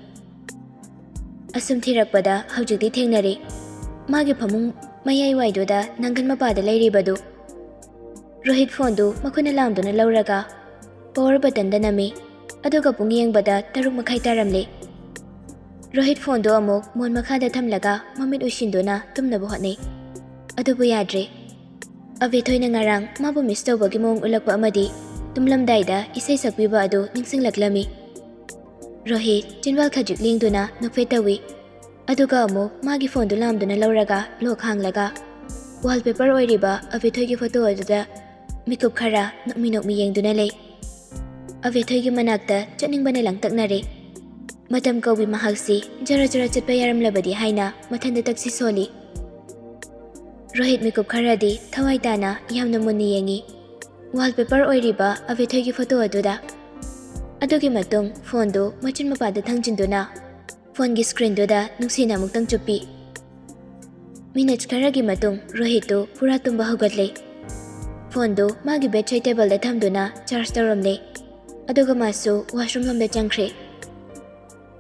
ꯑꯁꯨꯝ ꯊꯤꯔꯛꯄꯗ ꯍꯧꯖꯤꯛꯇꯤ ꯊꯦꯡꯅꯔꯦ꯫ ꯃꯥꯒꯤ ꯐꯃꯨꯡ ꯃꯌꯥꯏꯋꯥꯏꯗꯨꯗ ꯅꯪꯒꯟ ꯃꯄꯥꯗ ꯂꯩꯔꯤꯕꯗꯨ꯫ ꯔꯣꯍꯤꯠ ꯐꯣꯟꯗꯨ ꯃꯈꯨꯠꯅ ꯂꯥꯝꯗꯨꯅ ꯂꯧꯔꯒ ꯄꯋꯥꯔ ꯕꯇꯟꯗ ꯅꯝꯃꯤ꯫ ꯑꯗꯨꯒ ꯄꯨꯡ ꯌꯦꯡꯕꯗ ꯇꯔꯨꯛ ꯃꯈꯥꯏ ꯇꯥꯔꯝꯂꯦ꯫ ꯔꯣꯍꯤꯠ ꯐꯣꯟꯗꯨ ꯑꯃꯨꯛ ꯃꯣꯟ ꯃꯈꯥꯗ ꯊꯝꯂꯒ ꯃꯃꯤꯠ ꯎꯏꯁꯤꯟꯗꯨꯅ ꯇꯨꯝꯅꯕ ꯍꯣꯠꯅꯩ꯫ ꯑꯗꯨꯕꯨ ꯌꯥꯗ꯭ꯔꯦ꯫ ꯑꯕꯦꯊꯣꯏꯅ ꯉꯔꯥꯡ ꯃꯥꯕꯨ ꯃꯤꯁ ꯇꯧꯕꯒꯤ ꯃꯑꯣꯡ ꯎꯠꯂꯛꯄ ꯑꯃꯗꯤ ꯇꯨꯝꯂꯝꯗꯥꯏꯗ ꯏꯁꯩ ꯁꯛꯄꯤꯕ ꯑꯗꯨ ꯅꯤꯡꯁꯤꯡꯂꯛꯂꯝꯃꯤ꯫ ꯔꯣꯍꯤꯠ ꯆꯤꯟꯕꯥꯜ ꯈꯖꯤꯛ ꯂꯦꯡꯗꯨꯅ ꯅꯣꯛꯐꯦꯠ ꯇꯧꯏ꯫ ꯑꯗꯨꯒ ꯑꯃꯨꯛ ꯃꯥꯒꯤ ꯐꯣꯟꯗꯨ ꯂꯥꯝꯗꯨꯅ ꯂꯧꯔꯒ ꯂꯣꯛ ꯍꯥꯡꯂꯒ ꯋꯥꯜꯄꯦꯄꯔ ꯑꯣꯏꯔꯤꯕ ꯑꯕꯦꯊꯣꯏꯒꯤ ꯐꯣꯇꯣ ꯑꯗꯨꯗ ꯃꯤꯀꯨꯞ ꯈꯔ ꯅꯣꯛꯃꯤ ꯅꯣꯛꯃꯤ ꯌꯦꯡꯗꯨꯅ ꯂꯩ꯫ ꯑꯕꯦꯊꯣꯏꯒꯤ ꯃꯅꯥꯛꯇ ꯆꯠꯅꯤꯡꯕꯅ ꯂꯥꯡꯇꯛꯅꯔꯦ꯫ ꯃꯇꯝ ꯀꯧꯕꯤ ꯃꯍꯥꯛꯁꯤ ꯖꯔ ꯖꯔ ꯆꯠꯄ ꯌꯥꯔꯝꯂꯕꯗꯤ ꯍꯥꯏꯅ ꯃꯊꯟꯗ ꯇꯛꯁꯤ ꯁꯣꯜꯂꯤ꯫ ꯔꯣꯍꯤꯠ ꯃꯤꯀꯨꯞ ꯈꯔꯗꯤ ꯊꯋꯥꯏ ꯇꯥꯅ ꯌꯥꯝꯅ ꯃꯨꯟꯅ ꯌꯦꯡꯉꯤ ꯋꯥꯜꯄꯦꯄꯔ ꯑꯣꯏꯔꯤꯕ ꯑꯕꯦꯊꯣꯏꯒꯤ ꯐꯣꯇꯣ ꯑꯗꯨꯗ꯫ ꯑꯗꯨꯒꯤ ꯃꯇꯨꯡ ꯐꯣꯟꯗꯨ ꯃꯆꯤꯟ ꯃꯄꯥꯗ ꯊꯥꯡꯖꯤꯟꯗꯨꯅ ꯐꯣꯟꯒꯤ ꯁ꯭ꯀ꯭ꯔꯤꯟꯗꯨꯗ ꯅꯨꯡꯁꯤꯅ ꯑꯃꯨꯛꯇꯪ ꯆꯨꯞꯄꯤ꯫ ꯃꯤꯅꯠ ꯈꯔꯒꯤ ꯃꯇꯨꯡ ꯔꯣꯍꯤꯠꯇꯨ ꯄꯨꯔꯥ ꯇꯨꯝꯕ ꯍꯧꯒꯠꯂꯦ꯫ ꯐꯣꯟꯗꯨ ꯃꯥꯒꯤ ꯕꯦꯗꯁꯥꯏꯗ ꯇꯦꯕꯜꯗ ꯊꯝꯗꯨꯅ ꯆꯥꯔꯖ ꯇꯧꯔꯝꯂꯦ꯫ ꯑꯗꯨꯒ ꯃꯥꯁꯨ ꯋꯥꯁꯔꯨꯝ ꯂꯣꯝꯗ ꯆꯪꯈ꯭ꯔꯦ꯫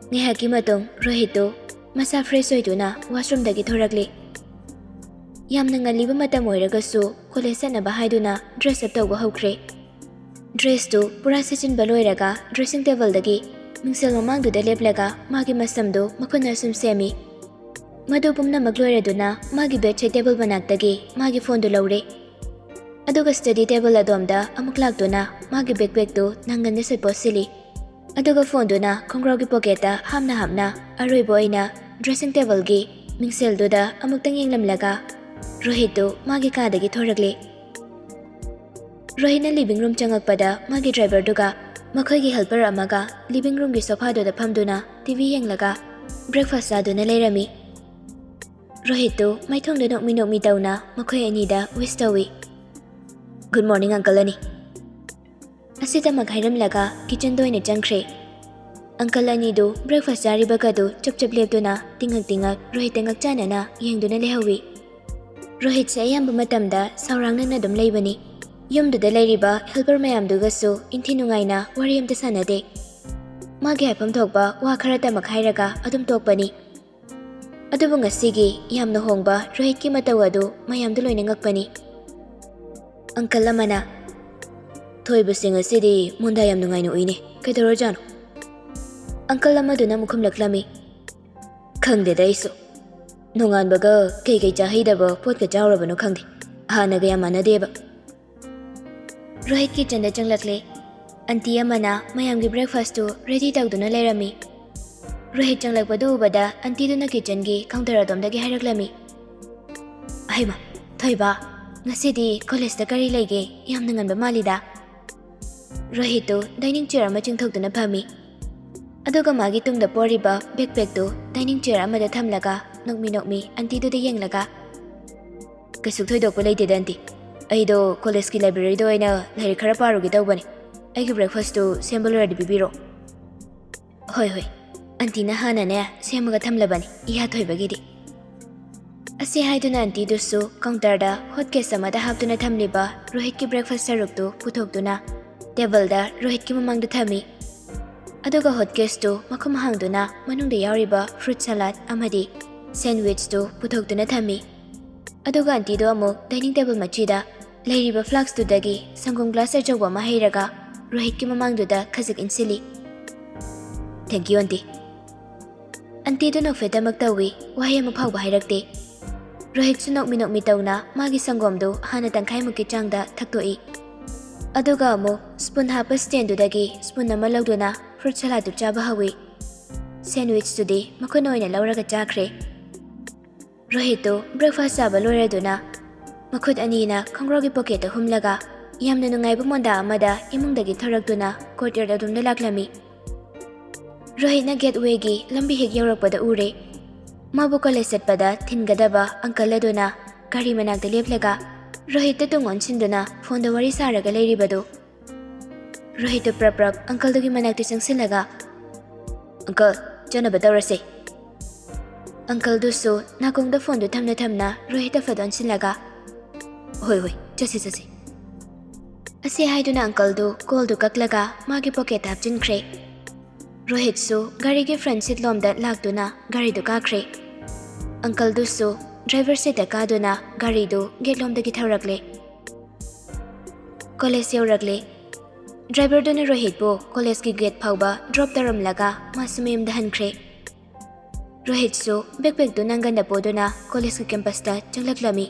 ꯉꯥꯏꯍꯥꯛꯀꯤ ꯃꯇꯨꯡ ꯔꯣꯍꯤꯠꯇꯨ ꯃꯁꯥ ꯐ꯭ꯔꯦꯁ ꯑꯣꯏꯗꯨꯅ ꯋꯥꯁꯔꯨꯝꯗꯒꯤ ꯊꯣꯔꯛꯂꯦ꯫ ꯌꯥꯝꯅ ꯉꯜꯂꯤꯕ ꯃꯇꯝ ꯑꯣꯏꯔꯒꯁꯨ ꯀꯣꯂꯦꯖ ꯆꯠꯅꯕ ꯍꯥꯏꯗꯨꯅ ꯗ꯭ꯔꯦꯁ ꯑꯞ ꯇꯧꯕ ꯍꯧꯈ꯭ꯔꯦ꯫ ꯗ꯭ꯔꯦꯁꯇꯨ ꯄꯨꯔꯥ ꯁꯦꯠꯆꯤꯟꯕ ꯂꯣꯏꯔꯒ ꯗ꯭ꯔꯦꯁꯤꯡ ꯇꯦꯕꯜꯗꯒꯤ ꯃꯤꯡꯁꯦꯜ ꯃꯃꯥꯡꯗꯨꯗ ꯂꯦꯞꯂꯒ ꯃꯥꯒꯤ ꯃꯁꯝꯗꯨ ꯃꯈꯨꯠꯅ ꯁꯨꯝ ꯁꯦꯝꯃꯤ꯫ ꯃꯗꯨ ꯄꯨꯝꯅꯃꯛ ꯂꯣꯏꯔꯗꯨꯅ ꯃꯥꯒꯤ bedside table ꯃꯅꯥꯛꯇꯒꯤ ꯃꯥꯒꯤ phoneꯗꯨ ꯂꯧꯔꯦ꯫ ꯑꯗꯨꯒ study table ꯑꯗꯣꯝꯗ ꯑꯃꯨꯛ ꯂꯥꯛꯇꯨꯅ ꯃꯥꯒꯤ backpackꯇꯨ ꯅꯪꯒꯟꯗ ꯁꯠꯄꯣꯠ ꯁꯤꯜꯂꯤ꯫ ꯑꯗꯨꯒ phoneꯗꯨꯅ ꯈꯣꯡꯒ꯭ꯔꯥꯎꯒꯤ pocketꯇ ꯍꯥꯞꯅ ꯍꯥꯞꯅ ꯑꯔꯣꯏꯕ ꯑꯣꯏꯅ dressing tableꯒꯤ ꯃꯤꯡꯁꯦꯜꯗꯨꯗ ꯑꯃꯨꯛꯇꯪ ꯌꯦꯡꯂꯝꯂꯒ ꯔꯣꯍꯤꯠꯇꯨ ꯃꯥꯒꯤ ꯀꯥꯗꯒꯤ ꯊꯣꯔꯛꯂꯦ꯫ ꯔꯣꯍꯤꯠꯅ living room ꯆꯪꯉꯛꯄꯗ ꯃꯥꯒꯤ driverꯗꯨꯒ ꯃꯈꯣꯏꯒꯤ helper ꯑꯃꯒ living roomꯒꯤ sofaꯗꯨꯗ ꯐꯝꯗꯨꯅ TV ꯌꯦꯡꯂꯒ breakfast ꯆꯥꯗꯨꯅ ꯂꯩꯔꯝꯃꯤ꯫ ꯔꯣꯍꯤꯠꯇꯨ ꯃꯥꯏꯊꯣꯡꯗ ꯅꯣꯛꯃꯤ ꯅꯣꯛꯃꯤ ꯇꯧꯅ ꯃꯈꯣꯏ ꯑꯅꯤꯗ wish ꯇꯧꯏ꯫ "Good morning, uncle ꯑꯅꯤ," ꯑꯁꯤꯗꯃꯛ ꯍꯥꯏꯔꯝꯂꯒ kitchenꯗ ꯑꯣꯏꯅ ꯆꯪꯈ꯭ꯔꯦ꯫ Uncle ꯑꯅꯤꯗꯨ breakfast ꯆꯥꯔꯤꯕꯒꯗꯨ ꯆꯞ ꯆꯞ ꯂꯦꯞꯇꯨꯅ ꯇꯤꯡꯉꯛ ꯇꯤꯡꯉꯛ ꯔꯣꯍꯤꯠꯇ ꯉꯛꯆꯥꯅꯅ ꯌꯦꯡꯗꯨꯅ ꯂꯩꯍꯧꯏ꯫ ꯔꯣꯍꯤꯠꯁꯦ ꯑꯌꯥꯝꯕ ꯃꯇꯝꯗ ꯁꯥꯎꯔꯥꯡꯅꯅ ꯑꯗꯨꯝ ꯂꯩꯕꯅꯤ꯫ ꯌꯨꯝꯗꯨꯗ ꯂꯩꯔꯤꯕ helper ꯃꯌꯥꯝꯗꯨꯒꯁꯨ ꯏꯟꯊꯤ ꯅꯨꯡꯉꯥꯏꯅ ꯋꯥꯔꯤ ꯑꯝꯇ ꯁꯥꯟꯅꯗꯦ꯫ ꯃꯥꯒꯤ ꯍꯥꯏꯐꯝ ꯊꯣꯛꯄ ꯋꯥ ꯈꯔꯇꯃꯛ ꯍꯥꯏꯔꯒ ꯑꯗꯨꯝ ꯇꯣꯛꯄꯅꯤ꯫ ꯑꯗꯨꯕꯨ ꯉꯁꯤꯒꯤ ꯌꯥꯝꯅ ꯍꯣꯡꯕ ꯔꯣꯍꯤꯠꯀꯤ ꯃꯇꯧ ꯑꯗꯨ ꯃꯌꯥꯝꯗ ꯂꯣꯏꯅ ꯉꯛꯄꯅꯤ꯫ Uncle ꯑꯃꯅ, "ꯊꯣꯏꯕꯁꯦ ꯉꯁꯤꯗꯤ ꯃꯣꯟꯗꯥ ꯌꯥꯝ ꯅꯨꯡꯉꯥꯏꯅ ꯎꯏꯅꯦ, ꯀꯩꯗꯧꯔꯖꯥꯠꯅꯣ?" Uncle ꯑꯃꯗꯨꯅ ꯑꯃꯨꯛ ꯈꯨꯝꯂꯛꯂꯝꯃꯤ, "ꯈꯪꯗꯦꯗ ꯑꯩꯁꯨ, ꯅꯣꯡꯉꯥꯟꯕꯒ ꯀꯩꯀꯩ ꯆꯥꯍꯩꯗꯕ ꯄꯣꯠꯀ ꯆꯥꯎꯔꯕꯅꯣ ꯈꯪꯗꯦ, ꯍꯥꯟꯅꯒ ꯌꯥꯝ ꯃꯥꯟꯅꯗꯦꯕ꯫" ꯔꯣꯍꯤꯠ kitchenꯗ ꯆꯪꯂꯛꯂꯦ꯫ Aunty ꯑꯃꯅ ꯃꯌꯥꯝꯒꯤ breakfastꯇꯨ ready ꯇꯧꯗꯨꯅ ꯂꯩꯔꯝꯃꯤ꯫ ꯔꯣꯍꯤꯠ ꯆꯪꯂꯛꯄꯗꯨ ꯎꯕꯗ auntieꯗꯨꯅ kitchenꯒꯤ counter ꯑꯗꯣꯝꯗꯒꯤ ꯍꯥꯏꯔꯛꯂꯝꯃꯤ, "ꯑꯍꯩꯃ, ꯊꯣꯏꯕ, ꯉꯁꯤꯗꯤ collegeꯇ ꯀꯔꯤ ꯂꯩꯒꯦ? ꯌꯥꯝꯅ ꯉꯟꯕ ꯃꯥꯜꯂꯤꯗ꯫" ꯔꯣꯍꯤꯠꯇꯨ dining chair ꯑꯃ ꯆꯤꯡꯊꯣꯛꯇꯨꯅ ꯐꯝꯃꯤ꯫ ꯑꯗꯨꯒ ꯃꯥꯒꯤ ꯇꯨꯡꯗ ꯄꯣꯔꯤꯕ backpackꯇꯨ dining chair ꯑꯃꯗ ꯊꯝꯂꯒ ꯅꯣꯛꯃꯤ ꯅꯣꯛꯃꯤ auntieꯗꯨꯗ ꯌꯦꯡꯂꯒ, "ꯀꯩꯁꯨ ꯊꯣꯏꯗꯣꯛꯄ ꯂꯩꯇꯦꯗ aunty꯫ ꯑꯩꯗꯣ collegeꯀꯤ libraryꯗ ꯑꯣꯏꯅ ꯂꯥꯏꯔꯤꯛ ꯈꯔ ꯄꯥꯔꯨꯒꯦ ꯇꯧꯕꯅꯤ꯫ ꯑꯩꯒꯤ breakfastꯇꯨ ꯁꯦꯝꯕ ꯂꯣꯏꯔꯗꯤ ꯄꯤꯕꯤꯔꯣ꯫" "ꯍꯣꯏ ꯍꯣꯏ, auntieꯅ ꯍꯥꯟꯅꯅꯦ ꯁꯦꯝꯃꯒ ꯊꯝꯂꯕꯅꯤ ꯏꯍꯥ ꯊꯣꯏꯕꯒꯤꯗꯤ꯫" ꯑꯁꯤ ꯍꯥꯏꯗꯨꯅ auntieꯗꯨꯁꯨ counterꯗ hot case ꯑꯃꯗ ꯍꯥꯞꯇꯨꯅ ꯊꯝꯂꯤꯕ ꯔꯣꯍꯤꯠꯀꯤ breakfast ꯁꯔꯨꯛꯇꯨ ꯄꯨꯊꯣꯛꯇꯨꯅ tableꯗ ꯔꯣꯍꯤꯠꯀꯤ ꯃꯃꯥꯡꯗ ꯊꯝꯃꯤ꯫ ꯑꯗꯨꯒ hot caseꯇꯨ ꯃꯈꯨꯝ ꯍꯥꯡꯗꯨꯅ ꯃꯅꯨꯡꯗ ꯌꯥꯎꯔꯤꯕ fruit salad ꯑꯃꯗꯤ sandwichꯇꯨ ꯄꯨꯊꯣꯛꯇꯨꯅ ꯊꯝꯃꯤ꯫ ꯑꯗꯨꯒ auntieꯗꯨ ꯑꯃꯨꯛ dining table ꯃꯆꯤꯗ ꯂꯩꯔꯤꯕ flaskꯇꯨꯗꯒꯤ ꯁꯪꯒꯣꯝ glass ꯑꯆꯧꯕ ꯑꯃ ꯍꯩꯔꯒ ꯔꯣꯍꯤꯠꯀꯤ ꯃꯃꯥꯡꯗꯨꯗ ꯈꯖꯤꯛ ꯏꯟꯁꯤꯜꯂꯤ꯫ "Thank you, aunty꯫" ꯑꯟꯇꯤꯗꯨ ꯅꯣꯛꯐꯦꯠꯇꯃꯛ ꯇꯧꯏ, ꯋꯥꯍꯩ ꯑꯃ ꯐꯥꯎꯕ ꯍꯥꯏꯔꯛꯇꯦ꯫ ꯔꯣꯍꯤꯠꯁꯨ ꯅꯣꯛꯃꯤ ꯅꯣꯛꯃꯤ ꯇꯧꯅ ꯃꯥꯒꯤ ꯁꯪꯒꯣꯝꯗꯨ ꯍꯥꯟꯅ ꯇꯪꯈꯥꯏꯃꯨꯛꯀꯤ ꯆꯥꯡꯗ ꯊꯛꯇꯣꯛꯏ꯫ ꯑꯗꯨꯒ ꯑꯃꯨꯛ ꯁ꯭ꯄꯨꯟ ꯍꯥꯞꯄ ꯁ꯭ꯇꯦꯟꯗꯨꯗꯒꯤ ꯁ꯭ꯄꯨꯟ ꯑꯃ ꯂꯧꯗꯨꯅ ꯐ꯭ꯔꯨꯠ ꯁꯂꯥꯗꯇꯨ ꯆꯥꯕ ꯍꯧꯏ꯫ ꯁꯦꯟꯋꯤꯆꯇꯨꯗꯤ ꯃꯈꯨꯠꯅ ꯑꯣꯏꯅ ꯂꯧꯔꯒ ꯆꯥꯈ꯭ꯔꯦ꯫ ꯔꯣꯍꯤꯠꯇꯨ ꯕ꯭ꯔꯦꯛꯐꯥꯁ ꯆꯥꯕ ꯂꯣꯏꯔꯗꯨꯅ ꯃꯈꯨꯠ ꯑꯅꯤꯅ ꯈꯣꯡꯒ꯭ꯔꯥꯎꯒꯤ ꯄꯣꯀꯦꯠꯇ ꯍꯨꯝꯂꯒ ꯌꯥꯝꯅ ꯅꯨꯡꯉꯥꯏꯕ ꯃꯣꯟꯗꯥ ꯑꯃꯗ ꯏꯃꯨꯡꯗꯒꯤ ꯊꯣꯔꯛꯇꯨꯅ ꯀꯣꯔꯠꯌꯥꯔꯗ ꯑꯗꯣꯝꯗ ꯂꯥꯛꯂꯝꯃꯤ꯫ ꯔꯣꯍꯤꯠꯅ ꯒꯦꯠꯋꯦꯒꯤ ꯂꯝꯕꯤ ꯍꯦꯛ ꯌꯧꯔꯛꯄꯗ ꯎꯔꯦ꯫ ꯃꯥꯕꯨ ꯀꯣꯂꯦꯖ ꯆꯠꯄꯗ ꯊꯤꯟꯒꯗꯕ ꯑꯪꯀꯜ ꯑꯗꯨꯅ ꯒꯥꯔꯤ ꯃꯅꯥꯛꯇ ꯂꯦꯞꯂꯒ ꯔꯣꯍꯤꯠꯇ ꯇꯨꯡ ꯑꯣꯟꯁꯤꯟꯗꯨꯅ ꯐꯣꯟꯗ ꯋꯥꯔꯤ ꯁꯥꯔꯒ ꯂꯩꯔꯤꯕꯗꯨ꯫ ꯔꯣꯍꯤꯠꯇꯨ ꯄ꯭ꯔꯞ ꯄ꯭ꯔꯞ ꯑꯪꯀꯜꯗꯨꯒꯤ ꯃꯅꯥꯛꯇ ꯆꯪꯁꯤꯜꯂꯒ, "ꯑꯪꯀꯜ, ꯆꯠꯅꯕ ꯇꯧꯔꯁꯦ꯫" ꯑꯪꯀꯜꯗꯨꯁꯨ ꯅꯥꯀꯣꯡꯗ ꯐꯣꯟꯗꯨ ꯊꯝꯅ ꯊꯝꯅ ꯔꯣꯍꯤꯠꯇ ꯐꯠ ꯑꯣꯟꯁꯤꯜꯂꯒ, "ꯍꯣꯏ, ꯍꯣꯏ, ꯆꯠꯁꯤ, ꯆꯠꯁꯤ꯫" ꯑꯁꯤ ꯍꯥꯏꯗꯨꯅ ꯑꯪꯀꯜꯗꯨ ꯀꯣꯜꯗꯨ ꯀꯛꯂꯒ ꯃꯥꯒꯤ ꯄꯣꯀꯦꯠꯇ ꯍꯥꯞꯆꯤꯟꯈ꯭ꯔꯦ꯫ ꯔꯣꯍꯤꯠꯁꯨ ꯒꯥꯔꯤꯒꯤ ꯐ꯭ꯔꯟꯠ ꯁꯤꯠ ꯂꯣꯝꯗ ꯂꯥꯛꯇꯨꯅ ꯒꯥꯔꯤꯗꯨ ꯀꯥꯈ꯭ꯔꯦ꯫ ꯑꯪꯀꯜꯗꯨꯁꯨ ꯗ꯭ꯔꯥꯏꯚꯔ ꯁꯤꯠꯇ ꯀꯥꯗꯨꯅ ꯒꯥꯔꯤꯗꯨ ꯒꯦꯠ ꯂꯣꯝꯗꯒꯤ ꯊꯧꯔꯛꯂꯦ꯫ ꯀꯣꯂꯦꯖ ꯌꯧꯔꯛꯂꯦ꯫ ꯗ꯭ꯔꯥꯏꯚꯔꯗꯨꯅ ꯔꯣꯍꯤꯠꯄꯨ ꯀꯣꯂꯦꯖꯀꯤ ꯒꯦꯠ ꯐꯥꯎꯕ ꯗ꯭ꯔꯣꯞ ꯇꯧꯔꯝꯂꯒ ꯃꯥꯁꯨ ꯃꯌꯨꯝꯗ ꯍꯟꯈ꯭ꯔꯦ꯫ ꯔꯣꯍꯤꯠꯁꯨ ꯕꯦꯛꯄꯦꯛꯇꯨ ꯅꯪꯒꯟꯗ ꯄꯨꯗꯨꯅ ꯀꯣꯂꯦꯖꯀꯤ ꯀꯦꯝꯄꯁꯇ ꯆꯪꯂꯛꯂꯝꯃꯤ꯫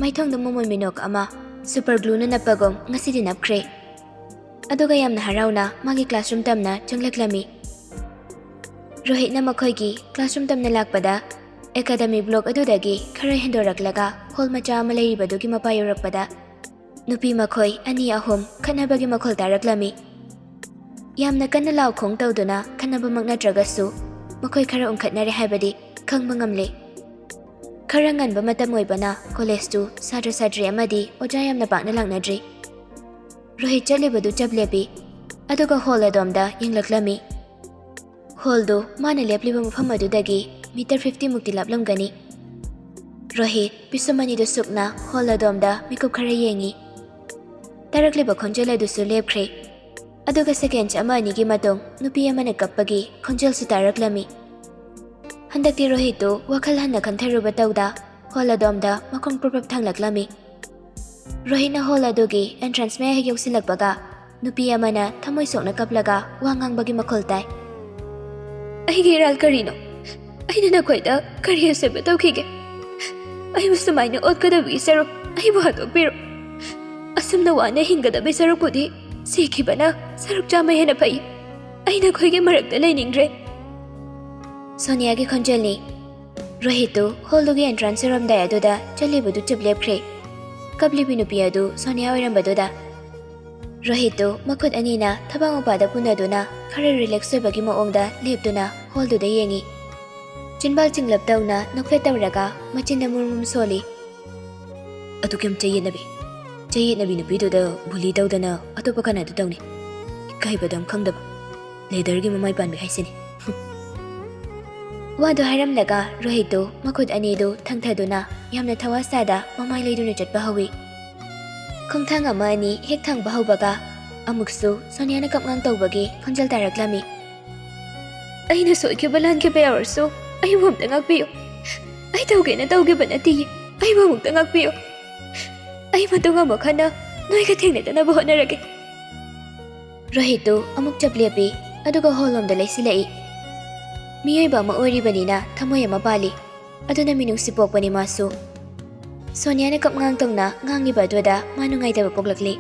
ꯃꯥꯏꯊꯣꯡꯗ ꯃꯃꯣꯟ ꯃꯤꯅꯣꯛ ꯑꯃ ꯁꯨꯄꯔ ꯒ꯭ꯂꯨꯅ ꯅꯞꯄꯒꯨꯝ ꯉꯁꯤꯗꯤ ꯅꯞꯈ꯭ꯔꯦ꯫ ꯑꯗꯨꯒ ꯌꯥꯝꯅ ꯍꯔꯥꯎꯅ ꯃꯥꯒꯤ ꯀ꯭ꯂꯥꯁꯔꯨꯝ ꯇꯝꯅ ꯆꯪꯂꯛꯂꯝꯃꯤ꯫ ꯔꯣꯍꯤꯠꯅ ꯃꯈꯣꯏꯒꯤ ꯀ꯭ꯂꯥꯁꯔꯨꯝ ꯇꯝꯅ ꯂꯥꯛꯄꯗ ꯑꯦꯀꯥꯗꯃꯤ ꯕ꯭ꯂꯣꯛ ꯑꯗꯨꯗꯒꯤ ꯈꯔ ꯍꯦꯟꯗꯣꯔꯛꯂꯒ ꯍꯣꯜ ꯃꯆꯥ ꯑꯃ ꯂꯩꯔꯤꯕꯗꯨꯒꯤ ꯃꯄꯥ ꯌꯧꯔꯛꯄꯗ ꯅꯨꯄꯤ ꯃꯈꯣꯏ ꯑꯅꯤ ꯑꯍꯨꯝ ꯈꯠꯅꯕꯒꯤ ꯃꯈꯣꯜ ꯇꯥꯔꯛꯂꯝꯃꯤ꯫ ꯌꯥꯝꯅ ꯀꯟꯅ ꯂꯥꯎ ꯈꯣꯡ ꯇꯧꯗꯨꯅ ꯈꯠꯅꯕꯃꯛ ꯅꯠꯇ꯭ꯔꯒꯁꯨ ꯃꯈꯣꯏ ꯈꯔ ꯎꯪꯈꯠꯅꯔꯦ ꯍꯥꯏꯕꯗꯤ ꯈꯪꯕ ꯉꯝꯂꯦ꯫ ꯈꯔ ꯉꯟꯕ ꯃꯇꯝ ꯑꯣꯏꯕꯅ ꯀꯣꯂꯦꯖꯇꯨ ꯁꯥꯇ꯭ꯔ ꯁꯥꯇ꯭ꯔꯤ ꯑꯃꯗꯤ ꯑꯣꯖꯥ ꯌꯥꯝꯅ ꯄꯥꯛꯅ ꯂꯥꯛꯅꯗ꯭ꯔꯤ꯫ ꯔꯣꯍꯤꯠ ꯆꯠꯂꯤꯕꯗꯨ ꯆꯞ ꯂꯦꯞꯄꯤ, ꯑꯗꯨꯒ ꯍꯣꯜ ꯑꯗꯣꯝꯗ ꯌꯦꯡꯂꯛꯂꯝꯃꯤ꯫ ꯍꯣꯜꯗꯨ ꯃꯥꯅ ꯂꯦꯞꯂꯤꯕ ꯃꯐꯝ ꯑꯗꯨꯗꯒꯤ ꯃꯤꯇꯔ ꯐꯤꯐꯇꯤ ꯃꯨꯛꯇꯤ ꯂꯥꯞꯂꯝꯒꯅꯤ꯫ ꯔꯣꯍꯤꯠ ꯄꯤꯁꯨꯝ ꯑꯅꯤꯗꯨ ꯁꯨꯛꯅ ꯍꯣꯜ ꯑꯗꯣꯝꯗ ꯃꯤꯀꯨꯞ ꯈꯔ ꯌꯦꯡꯉꯤ꯫ ꯇꯥꯔꯛꯂꯤꯕ ꯈꯣꯟꯖꯦꯜ ꯑꯗꯨꯁꯨ ꯂꯦꯞꯈ꯭ꯔꯦ꯫ ꯑꯗꯨꯒ ꯁꯦꯀꯦꯟꯁ ꯑꯃ ꯑꯅꯤꯒꯤ ꯃꯇꯨꯡ ꯅꯨꯄꯤ ꯑꯃꯅ ꯀꯞꯄꯒꯤ ꯈꯣꯟꯖꯦꯜꯁꯨ ꯇꯥꯔꯛꯂꯝꯃꯤ꯫ ꯍꯟꯗꯛꯇꯤ ꯔꯣꯍꯤꯠꯇꯨ ꯋꯥꯈꯜ ꯍꯟꯅ ꯈꯟꯊꯔꯨꯕ ꯇꯧꯗ ꯍꯣꯜ ꯑꯗꯣꯝꯗ ꯃꯈꯣꯡ ꯄ꯭ꯔꯨꯞ ꯄ꯭ꯔꯨꯞ ꯊꯥꯡꯂꯛꯂꯝꯃꯤ꯫ ꯔꯣꯍꯤꯠꯅ ꯍꯣꯜ ꯑꯗꯨꯒꯤ ꯑꯦꯟꯇ꯭ꯔꯥꯟꯁ ꯃꯌꯥ ꯍꯦꯛ ꯌꯧꯁꯤꯜꯂꯛꯄꯒ ꯅꯨꯄꯤ ꯑꯃꯅ ꯊꯃꯣꯏ ꯁꯣꯛꯅ ꯀꯞꯂꯒ ꯋꯥ ꯉꯥꯡꯕꯒꯤ ꯃꯈꯣꯜ ꯇꯥꯏ꯫ ꯑꯩꯒꯤ ꯏꯔꯥꯜ ꯀꯔꯤꯅꯣ? ꯑꯩꯅ ꯅꯈꯣꯏꯗ ꯀꯔꯤ ꯑꯁꯣꯏꯕ ꯇꯧꯈꯤꯒꯦ? ꯑꯩꯕꯨ ꯁꯨꯃꯥꯏꯅ ꯑꯣꯠꯀꯗꯕꯒꯤ ꯁꯔꯨꯛ ꯑꯩꯕꯨ ꯍꯥꯠꯇꯣꯛꯄꯤꯔꯣ꯫ ꯑꯁꯨꯝꯅ ꯋꯥꯅ ꯍꯤꯡꯒꯗꯕꯒꯤ ꯁꯔꯨꯛꯄꯨꯗꯤ ꯁꯤꯈꯤꯕꯅ ꯁꯔꯨꯛ ꯆꯥꯝꯃ ꯍꯦꯟꯅ ꯐꯩ꯫ ꯑꯩ ꯅꯈꯣꯏꯒꯤ ꯃꯔꯛꯇ ꯂꯩꯅꯤꯡꯗ꯭ꯔꯦ꯫ ꯁꯣꯅꯤꯌꯥꯒꯤ ꯈꯣꯟꯖꯦꯜꯅꯤ꯫ ꯔꯣꯍꯤꯠꯇꯨ ꯍꯣꯜꯗꯨꯒꯤ ꯑꯦꯟꯇ꯭ꯔꯥꯟꯁ ꯌꯧꯔꯝꯗꯥꯏ ꯑꯗꯨꯗ ꯆꯠꯂꯤꯕꯗꯨ ꯆꯨꯞ ꯂꯦꯞꯈ꯭ꯔꯦ꯫ ꯀꯞꯂꯤꯕꯤ ꯅꯨꯄꯤ ꯑꯗꯨ ꯁꯣꯅꯤꯌꯥ ꯑꯣꯏꯔꯝꯕꯗꯨꯗ꯫ ꯔꯣꯍꯤꯠꯇꯨ ꯃꯈꯨꯠ ꯑꯅꯤꯅ ꯊꯕꯥꯛ ꯃꯄꯥꯗ ꯄꯨꯟꯅꯗꯨꯅ ꯈꯔ ꯔꯤꯂꯦꯛꯁ ꯑꯣꯏꯕꯒꯤ ꯃꯑꯣꯡꯗ ꯂꯦꯞꯇꯨꯅ ꯍꯣꯜꯗꯨꯗ ꯌꯦꯡꯉꯤ꯫ ꯆꯤꯟꯕꯥꯜ ꯆꯤꯡꯂꯞ ꯇꯧꯅ ꯅꯣꯛꯐꯦꯠ ꯇꯧꯔꯒ ꯃꯆꯤꯟꯗ ꯃꯨꯔ ꯃꯨꯔ ꯁꯣꯜꯂꯤ꯫ ꯑꯗꯨꯛ ꯌꯥꯝ ꯆꯌꯦꯠꯅꯕꯤ, ꯆꯌꯦꯠꯅꯕꯤ ꯅꯨꯄꯤꯗꯨꯗ ꯕꯨꯂꯤ ꯇꯧꯗꯅ ꯑꯇꯣꯞꯄ ꯀꯅꯥꯗ ꯇꯧꯅꯤ? ꯏꯀꯥꯏꯕꯗ ꯑꯃ ꯈꯪꯗꯕ ꯂꯦꯗꯔꯒꯤ ꯃꯃꯥꯏ ꯄꯥꯟꯕꯤ ꯍꯥꯏꯁꯤꯅꯤ꯫ ꯋꯥꯗꯨ ꯍꯥꯏꯔꯝꯂꯒ ꯔꯣꯍꯤꯠꯇꯨ ꯃꯈꯨꯠ ꯑꯅꯤꯗꯨ ꯊꯪꯊꯗꯨꯅ ꯌꯥꯝꯅ ꯊꯋꯥ ꯁꯥꯗ ꯃꯃꯥꯏ ꯂꯩꯗꯨꯅ ꯆꯠꯄ ꯍꯧꯏ꯫ ꯈꯣꯡꯊꯥꯡ ꯑꯃ ꯑꯅꯤ ꯍꯦꯛ ꯊꯥꯡꯕ ꯍꯧꯕꯒ ꯑꯃꯨꯛꯁꯨ ꯁꯣꯅꯤꯌꯥꯅ ꯀꯞꯉꯥꯡ ꯇꯧꯕꯒꯤ ꯈꯣꯟꯖꯦꯜ ꯇꯥꯔꯛꯂꯝꯃꯤ꯫ ꯑꯩꯅ ꯁꯣꯏꯈꯤꯕ ꯂꯥꯟꯈꯤꯕ ꯌꯥꯎꯔꯁꯨ ꯑꯩꯕꯨ ꯑꯝꯇ ꯉꯥꯛꯄꯤꯌꯨ꯫ ꯑꯩ ꯇꯧꯒꯦꯅ ꯇꯧꯈꯤꯕ ꯅꯠꯇꯤꯌꯦ꯫ ꯑꯩꯕꯨ ꯑꯃꯨꯛꯇ ꯉꯥꯛꯄꯤꯌꯨ꯫ ꯑꯩ ꯃꯇꯨꯡ ꯑꯃꯨꯛ ꯍꯟꯅ ꯅꯣꯏꯒ ꯊꯦꯡꯅꯗꯅꯕ ꯍꯣꯠꯅꯔꯒꯦ꯫ ꯔꯣꯍꯤꯠꯇꯨ ꯑꯃꯨꯛ ꯆꯞ ꯂꯦꯞꯄꯤ, ꯑꯗꯨꯒ ꯍꯣꯜꯂꯣꯝꯗ ꯂꯩꯁꯤꯜꯂꯛꯏ꯫ ꯃꯤꯑꯣꯏꯕ ꯑꯃ ꯑꯣꯏꯔꯤꯕꯅꯤꯅ ꯊꯃꯣꯏ ꯑꯃ ꯄꯥꯜꯂꯤ꯫ ꯑꯗꯨꯅ ꯃꯤꯅꯨꯡꯁꯤ ꯄꯣꯛꯄꯅꯤ ꯃꯥꯁꯨ꯫ ꯁꯣꯅꯤꯌꯥꯅ ꯀꯞꯉꯥꯡ ꯇꯧꯅ ꯉꯥꯡꯉꯤꯕ ꯑꯗꯨꯗ ꯃꯥ ꯅꯨꯡꯉꯥꯏꯇꯕ ꯄꯣꯛꯂꯛꯂꯤ꯫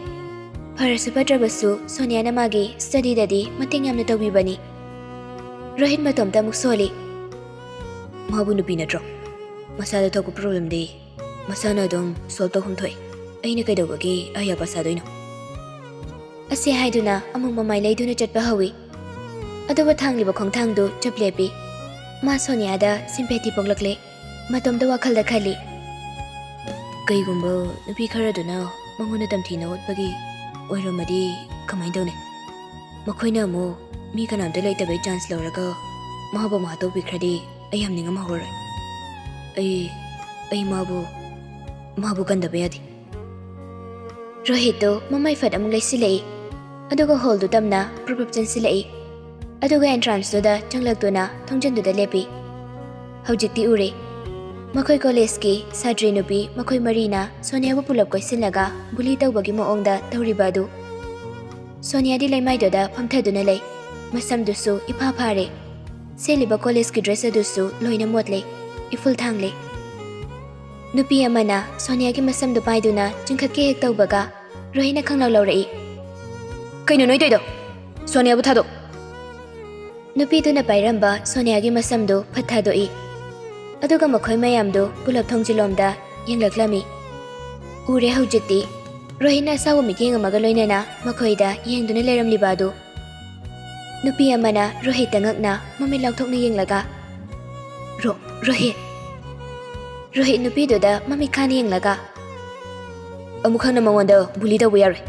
ꯐꯔꯁꯨ ꯐꯠꯇ꯭ꯔꯕꯁꯨ ꯁꯣꯅꯤꯌꯥꯅ ꯃꯥꯒꯤ ꯁ꯭ꯇꯗꯤꯗꯗꯤ ꯃꯇꯦꯡ ꯌꯥꯝꯅ ꯇꯧꯕꯤꯕꯅꯤ꯫ ꯔꯣꯍꯤꯠ ꯃꯇꯣꯝꯇ ꯑꯃꯨꯛ ꯁꯣꯜꯂꯤ꯫ ꯃꯥꯕꯨ ꯅꯨꯄꯤ ꯅꯠꯇ꯭ꯔꯣ? ꯃꯁꯥꯗ ꯊꯣꯛꯄ ꯄ꯭ꯔꯣꯕ꯭ꯂꯦꯝꯗꯤ ꯃꯁꯥꯅ ꯑꯗꯨꯝ ꯁꯣꯜꯕ ꯇꯧꯐꯝ ꯊꯣꯛꯏ꯫ ꯑꯩꯅ ꯀꯩꯗꯧꯕꯒꯤ ꯑꯌꯥꯕ ꯁꯥꯗꯣꯏꯅꯣ? ꯑꯁꯤ ꯍꯥꯏꯗꯨꯅ ꯑꯃꯨꯛ ꯃꯃꯥꯏ ꯂꯩꯗꯨꯅ ꯆꯠꯄ ꯍꯧꯏ꯫ ꯑꯗꯨꯕꯨ ꯊꯥꯡꯂꯤꯕ ꯈꯣꯡꯊꯥꯡꯗꯨ ꯆꯞ ꯂꯦꯞꯄꯤ꯫ ꯃꯥ ꯁꯣꯅꯤꯌꯥꯗ ꯁꯤꯝꯄꯦꯊꯤ ꯄꯣꯛꯂꯛꯂꯦ꯫ ꯃꯇꯣꯝꯇ ꯋꯥꯈꯜꯗ ꯈꯜꯂꯤ꯫ ꯀꯩꯒꯨꯝꯕ ꯅꯨꯄꯤ ꯈꯔꯗꯨꯅ ꯃꯉꯣꯟꯗ ꯇꯝꯊꯤꯅ ꯑꯣꯠꯄꯒꯤ ꯑꯣꯏꯔꯝꯃꯗꯤ ꯀꯃꯥꯏꯅ ꯇꯧꯅꯤ? ꯃꯈꯣꯏꯅ ꯑꯃꯨꯛ ꯃꯤ ꯀꯅꯥꯝꯇ ꯂꯩꯇꯕꯩ ꯆꯥꯟꯁ ꯂꯧꯔꯒ ꯃꯥꯕꯨ ꯑꯃꯨꯛ ꯍꯥꯠꯇꯣꯛꯄꯤꯈ꯭ꯔꯗꯤ ꯑꯩ ꯌꯥꯝ ꯅꯤꯡꯉꯝꯍꯧꯔꯔꯣꯏ꯫ ꯑꯩ, ꯑꯩ ꯃꯥꯕꯨ, ꯃꯥꯕꯨ ꯀꯟꯗꯕ ꯌꯥꯗꯦ꯫ ꯔꯣꯍꯤꯠꯇꯨ ꯃꯃꯥꯏ ꯐꯠ ꯑꯃꯨꯛ ꯂꯩꯁꯤꯜꯂꯛꯏ꯫ ꯑꯗꯨꯒ ꯍꯣꯜꯗꯨ ꯇꯝꯅ ꯄ꯭ꯔꯨꯞ ꯄ꯭ꯔꯨꯞ ꯆꯪꯁꯤꯜꯂꯛꯏ꯫ ꯑꯗꯨꯒ ꯑꯦꯟꯇ꯭ꯔꯥꯟꯁꯇꯨꯗ ꯆꯪꯂꯛꯇꯨꯅ ꯊꯣꯡꯖꯤꯟꯗꯨꯗ ꯂꯦꯞꯄꯤ꯫ ꯍꯧꯖꯤꯛꯇꯤ ꯎꯔꯦ꯫ ꯃꯈꯣꯏ ꯀꯣꯂꯦꯖꯀꯤ ꯁꯥꯇ꯭ꯔꯤ ꯅꯨꯄꯤ ꯃꯈꯣꯏ ꯃꯔꯤꯅ ꯁꯣꯅꯤꯌꯥꯕꯨ ꯄꯨꯂꯞ ꯀꯣꯏꯁꯤꯜꯂꯒ ꯕꯨꯂꯤ ꯇꯧꯕꯒꯤ ꯃꯑꯣꯡꯗ ꯇꯧꯔꯤꯕ ꯑꯗꯨ꯫ ꯁꯣꯅꯤꯌꯥꯗꯤ ꯂꯩꯃꯥꯏꯗꯨꯗ ꯐꯝꯊꯗꯨꯅ ꯂꯩ꯫ ꯃꯁꯝꯗꯨꯁꯨ ꯏꯐꯥ ꯐꯥꯔꯦ꯫ ꯁꯦꯠꯂꯤꯕ ꯀꯣꯂꯦꯖꯀꯤ ꯗ꯭ꯔꯦꯁ ꯑꯗꯨꯁꯨ ꯂꯣꯏꯅ ꯃꯣꯠꯂꯦ, ꯏꯐꯨꯜ ꯊꯥꯡꯂꯦ꯫ ꯅꯨꯄꯤ ꯑꯃꯅ ꯁꯣꯅꯤꯌꯥꯒꯤ ꯃꯁꯝꯗꯨ ꯄꯥꯏꯗꯨꯅ ꯆꯤꯡꯈꯠꯀꯦ ꯍꯦꯛ ꯇꯧꯕꯒ ꯔꯣꯍꯤꯠꯅ ꯈꯪꯂꯥꯎ ꯂꯥꯎꯔꯛꯏ, "ꯀꯩꯅꯣ ꯅꯣꯏ ꯇꯧꯏꯗꯣ? ꯁꯣꯅꯤꯌꯥꯕꯨ ꯊꯥꯗꯣꯛ!" ꯅꯨꯄꯤꯗꯨꯅ ꯄꯥꯏꯔꯝꯕ ꯁꯣꯅꯤꯌꯥꯒꯤ ꯃꯁꯝꯗꯨ ꯐꯠ ꯊꯥꯗꯣꯛꯏ꯫ ꯑꯗꯨꯒ ꯃꯈꯣꯏ ꯃꯌꯥꯝꯗꯨ ꯄꯨꯂꯞ ꯊꯣꯡꯖꯤꯜꯂꯣꯝꯗ ꯌꯦꯡꯂꯛꯂꯝꯃꯤ꯫ ꯎꯔꯦ ꯍꯧꯖꯤꯛꯇꯤ ꯔꯣꯍꯤꯠꯅ ꯑꯁꯥꯎꯕ ꯃꯤꯠꯌꯦꯡ ꯑꯃꯒ ꯂꯣꯏꯅꯅ ꯃꯈꯣꯏꯗ ꯌꯦꯡꯗꯨꯅ ꯂꯩꯔꯝꯂꯤꯕ ꯑꯗꯨ꯫ ꯅꯨꯄꯤ ꯑꯃꯅ ꯔꯣꯍꯤꯠꯇ ꯉꯛꯅ ꯃꯃꯤꯠ ꯂꯥꯎꯊꯣꯛꯅ ꯌꯦꯡꯂꯒ, "ꯔꯣ-, ꯔꯣꯍꯤꯠ!" ꯔꯣꯍꯤꯠ ꯅꯨꯄꯤꯗꯨꯗ ꯃꯃꯤꯠ ꯈꯥꯅ ꯌꯦꯡꯂꯒ, "ꯑꯃꯨꯛ ꯍꯟꯅ ꯃꯉꯣꯟꯗ ꯕꯨꯂꯤ ꯇꯧꯕ ꯌꯥꯔꯣꯏ꯫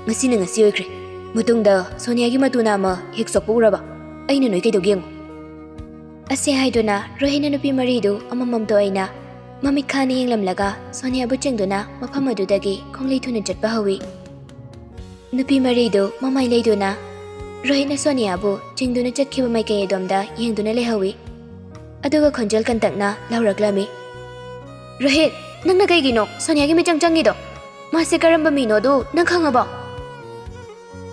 ꯉꯁꯤꯅ ꯉꯁꯤ ꯑꯣꯏꯈ꯭ꯔꯦ꯫ ꯃꯇꯨꯡꯗ ꯁꯣꯅꯤꯌꯥꯒꯤ ꯃꯇꯨ ꯅꯥꯝꯃ ꯍꯦꯛ ꯁꯣꯛꯄ ꯎꯔꯕ, ꯑꯩꯅ ꯅꯣꯏ ꯀꯩꯗꯧꯒꯦ ꯌꯦꯡꯉꯨ꯫" ꯑꯁꯤ ꯍꯥꯏꯗꯨꯅ ꯔꯣꯍꯤꯠꯅ ꯅꯨꯄꯤ ꯃꯔꯤꯗꯨ ꯑꯃꯃꯝꯇ ꯑꯣꯏꯅ ꯃꯃꯤꯠ ꯈꯥꯅ ꯌꯦꯡꯂꯝꯂꯒ ꯁꯣꯅꯤꯌꯥꯕꯨ ꯆꯤꯡꯗꯨꯅ ꯃꯐꯝ ꯑꯗꯨꯗꯒꯤ ꯈꯣꯡꯂꯩ ꯊꯨꯅ ꯆꯠꯄ ꯍꯧꯏ꯫ ꯅꯨꯄꯤ ꯃꯔꯤꯗꯨ ꯃꯃꯥꯏ ꯂꯩꯗꯨꯅ ꯔꯣꯍꯤꯠꯅ ꯁꯣꯅꯤꯌꯥꯕꯨ ꯆꯤꯡꯗꯨꯅ ꯆꯠꯈꯤꯕ ꯃꯥꯏꯀꯩ ꯑꯗꯣꯝꯗ ꯌꯦꯡꯗꯨꯅ ꯂꯩꯍꯧꯏ꯫ ꯑꯗꯨꯒ ꯈꯣꯟꯖꯦꯜ ꯀꯟꯇꯛꯅ ꯂꯥꯎꯔꯛꯂꯝꯃꯤ, "ꯔꯣꯍꯤꯠ, ꯅꯪꯅ ꯀꯩꯒꯤꯅꯣ ꯁꯣꯅꯤꯌꯥꯒꯤ ꯃꯤꯆꯪ ꯆꯪꯉꯤꯗꯣ? ꯃꯥꯁꯦ ꯀꯔꯝꯕ ꯃꯤꯅꯣꯗꯨ ꯅꯪ ꯈꯪꯉꯕꯣ?"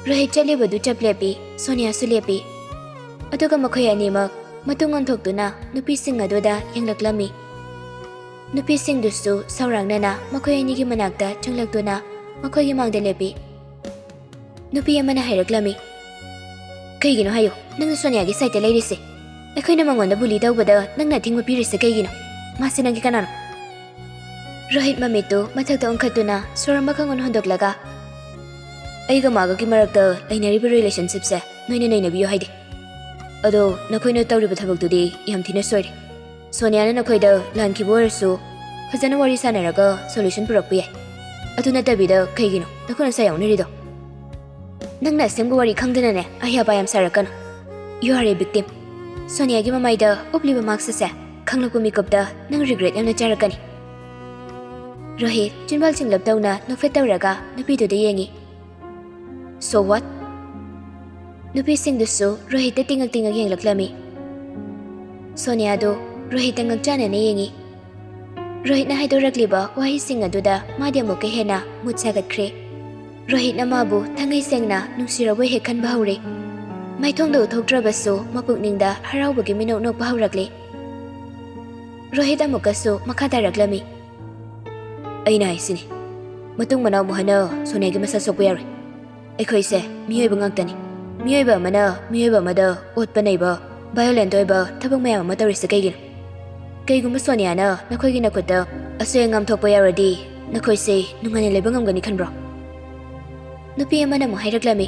ꯔꯣꯍꯤꯠ ꯆꯠꯂꯤꯕꯗꯨ ꯆꯞ ꯂꯦꯞꯄꯤ, ꯁꯣꯅꯤꯌꯥꯁꯨ ꯂꯦꯞꯄꯤ꯫ ꯑꯗꯨꯒ ꯃꯈꯣꯏ ꯑꯅꯤꯃꯛ ꯃꯇꯨꯡ ꯑꯣꯟꯊꯣꯛꯇꯨꯅ ꯅꯨꯄꯤꯁꯤꯡ ꯑꯗꯨꯗ ꯌꯦꯡꯂꯛꯂꯝꯃꯤ꯫ ꯅꯨꯄꯤꯁꯤꯡꯗꯨꯁꯨ ꯁꯧꯔꯥꯡꯅꯅ ꯃꯈꯣꯏ ꯑꯅꯤꯒꯤ ꯃꯅꯥꯛꯇ ꯆꯪꯂꯛꯇꯨꯅ ꯃꯈꯣꯏꯒꯤ ꯃꯥꯡꯗ ꯂꯦꯞꯄꯤ꯫ ꯅꯨꯄꯤ ꯑꯃꯅ ꯍꯥꯏꯔꯛꯂꯝꯃꯤ, "ꯀꯩꯒꯤꯅꯣ ꯍꯥꯏꯌꯨ, ꯅꯪꯅ ꯁꯣꯅꯤꯌꯥꯒꯤ ꯁꯥꯏꯠꯇ ꯂꯩꯔꯤꯁꯦ? ꯑꯩꯈꯣꯏꯅ ꯃꯉꯣꯟꯗ ꯕꯨꯂꯤ ꯇꯧꯕꯗ ꯅꯪꯅ ꯑꯊꯤꯡꯕ ꯄꯤꯔꯤꯁꯦ ꯀꯩꯒꯤꯅꯣ? ꯃꯥꯁꯦ ꯅꯪꯒꯤ ꯀꯅꯥꯅꯣ?" ꯔꯣꯍꯤꯠ ꯃꯃꯤꯠꯇꯨ ꯃꯊꯛꯇ ꯑꯣꯟꯈꯠꯇꯨꯅ ꯁꯣꯔ ꯑꯃꯈꯛ ꯑꯣꯟ ꯍꯣꯟꯗꯣꯛꯂꯒ, "ꯑꯩꯒ ꯃꯥꯒꯒꯤ ꯃꯔꯛꯇ ꯂꯩꯅꯔꯤꯕ ꯔꯤꯂꯦꯁꯟꯁꯤꯞꯁꯦ ꯅꯣꯏꯅ ꯅꯩꯅꯕꯤꯌꯨ ꯍꯥꯏꯗꯦ꯫ ꯑꯗꯣ ꯅꯈꯣꯏꯅ ꯇꯧꯔꯤꯕ ꯊꯕꯛꯇꯨꯗꯤ ꯌꯥꯝ ꯊꯤꯅ ꯁꯣꯏꯔꯦ꯫ ꯁꯣꯅꯤꯌꯥꯅ ꯅꯈꯣꯏꯗ ꯂꯥꯟꯈꯤꯕ ꯑꯣꯏꯔꯁꯨ ꯐꯖꯅ ꯋꯥꯔꯤ ꯁꯥꯟꯅꯔꯒ ꯁꯣꯂꯨꯁꯟ ꯄꯨꯔꯛꯄ ꯌꯥꯏ꯫ ꯑꯗꯨ ꯅꯠꯇꯕꯤꯗ ꯀꯩꯒꯤꯅꯣ ꯅꯈꯣꯏꯅ ꯁꯥ ꯌꯥꯎꯅꯔꯤꯗꯣ? ꯅꯪꯅ ꯑꯁꯦꯡꯕ ꯋꯥꯔꯤ ꯈꯪꯗꯅꯅꯦ ꯑꯍꯩ ꯑꯄꯥ ꯌꯥꯝ ꯁꯥꯔꯛꯀꯅꯨ꯫ You are a victim꯫ ꯁꯣꯅꯤꯌꯥꯒꯤ ꯃꯃꯥꯏꯗ ꯎꯞꯂꯤꯕ ꯃꯥꯛꯁ ꯑꯁꯦ ꯈꯪꯂꯛꯄ ꯃꯤꯀꯨꯞꯇ ꯅꯪ ꯔꯤꯒ꯭ꯔꯦꯠ ꯌꯥꯝꯅ ꯆꯥꯔꯛꯀꯅꯤ꯫" ꯔꯣꯍꯤꯠ ꯆꯤꯟꯕꯥꯜ ꯆꯤꯡꯂꯞ ꯇꯧꯅ ꯅꯣꯛꯐꯦꯠ ꯇꯧꯔꯒ ꯅꯨꯄꯤꯗꯨꯗ ꯌꯦꯡꯉꯤ꯫ "So what?" ꯅꯨꯄꯤꯁꯤꯡꯗꯨꯁꯨ ꯔꯣꯍꯤꯠꯇ ꯇꯤꯡꯉꯛ ꯇꯤꯡꯉꯛ ꯌꯦꯡꯂꯛꯂꯝꯃꯤ꯫ ꯁꯣꯅꯤꯌꯥꯗꯨ ꯔꯣꯍꯤꯠꯇ ꯉꯛꯆꯥꯟꯅꯅ ꯌꯦꯡꯉꯤ꯫ ꯔꯣꯍꯤꯠꯅ ꯍꯥꯏꯗꯣꯔꯛꯂꯤꯕ ꯋꯥꯍꯩꯁꯤꯡ ꯑꯗꯨꯗ ꯃꯥꯗꯤ ꯑꯃꯨꯛꯀ ꯍꯦꯟꯅ ꯃꯨꯠ ꯁꯥꯒꯠꯈ꯭ꯔꯦ꯫ ꯔꯣꯍꯤꯠꯅ ꯃꯥꯕꯨ ꯊꯉꯩ ꯁꯦꯡꯅ ꯅꯨꯡꯁꯤꯔꯕꯣꯏ ꯍꯦꯛ ꯈꯟꯕ ꯍꯧꯔꯦ꯫ ꯃꯥꯏꯊꯣꯡꯗ ꯎꯠꯊꯣꯛꯇ꯭ꯔꯕꯁꯨ ꯃꯄꯨꯛꯅꯤꯡꯗ ꯍꯔꯥꯎꯕꯒꯤ ꯃꯤꯅꯣꯛ ꯅꯣꯛꯄ ꯍꯧꯔꯛꯂꯦ꯫ ꯔꯣꯍꯤꯠ ꯑꯃꯨꯛꯀꯁꯨ ꯃꯈꯥ ꯇꯥꯔꯛꯂꯝꯃꯤ꯫ ꯑꯩꯅ ꯍꯥꯏꯁꯤꯅꯤ, ꯃꯇꯨꯡ ꯃꯅꯥꯎ ꯃꯨꯍꯟꯅ ꯁꯣꯅꯤꯌꯥꯒꯤ ꯃꯁꯛ ꯁꯣꯛꯄ ꯌꯥꯔꯣꯏ꯫ ꯑꯩꯈꯣꯏꯁꯦ ꯃꯤꯑꯣꯏꯕ ꯉꯥꯛꯇꯅꯤ꯫ ꯃꯤꯑꯣꯏꯕ ꯑꯃꯅ ꯃꯤꯑꯣꯏꯕ ꯑꯃꯗ ꯑꯣꯠꯄ ꯅꯩꯕ, violent ꯑꯣꯏꯕ ꯊꯕꯛ ꯃꯌꯥꯝ ꯑꯃ ꯇꯧꯔꯤꯁꯦ ꯀꯩꯒꯤꯅꯣ? ꯀꯩꯒꯨꯝꯕ ꯁꯣꯅꯤꯌꯥꯅ ꯅꯈꯣꯏꯒꯤ ꯅꯈꯨꯠꯇ ꯑꯁꯣꯏ ꯑꯉꯥꯝ ꯊꯣꯛꯄ ꯌꯥꯎꯔꯗꯤ ꯅꯈꯣꯏꯁꯦ ꯅꯨꯡꯉꯥꯏꯅ ꯂꯩꯕ ꯉꯝꯒꯅꯤ ꯈꯟꯕ꯭ꯔꯣ? ꯅꯨꯄꯤ ꯑꯃꯅ ꯑꯃꯨꯛ ꯍꯥꯏꯔꯛꯂꯝꯃꯤ,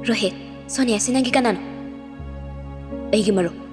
ꯔꯣꯍꯤꯠ, ꯁꯣꯅꯤꯌꯥꯁꯤ ꯅꯪꯒꯤ ꯀꯅꯥꯅꯣ? ꯑꯩꯒꯤ ꯃꯔꯨꯞ꯫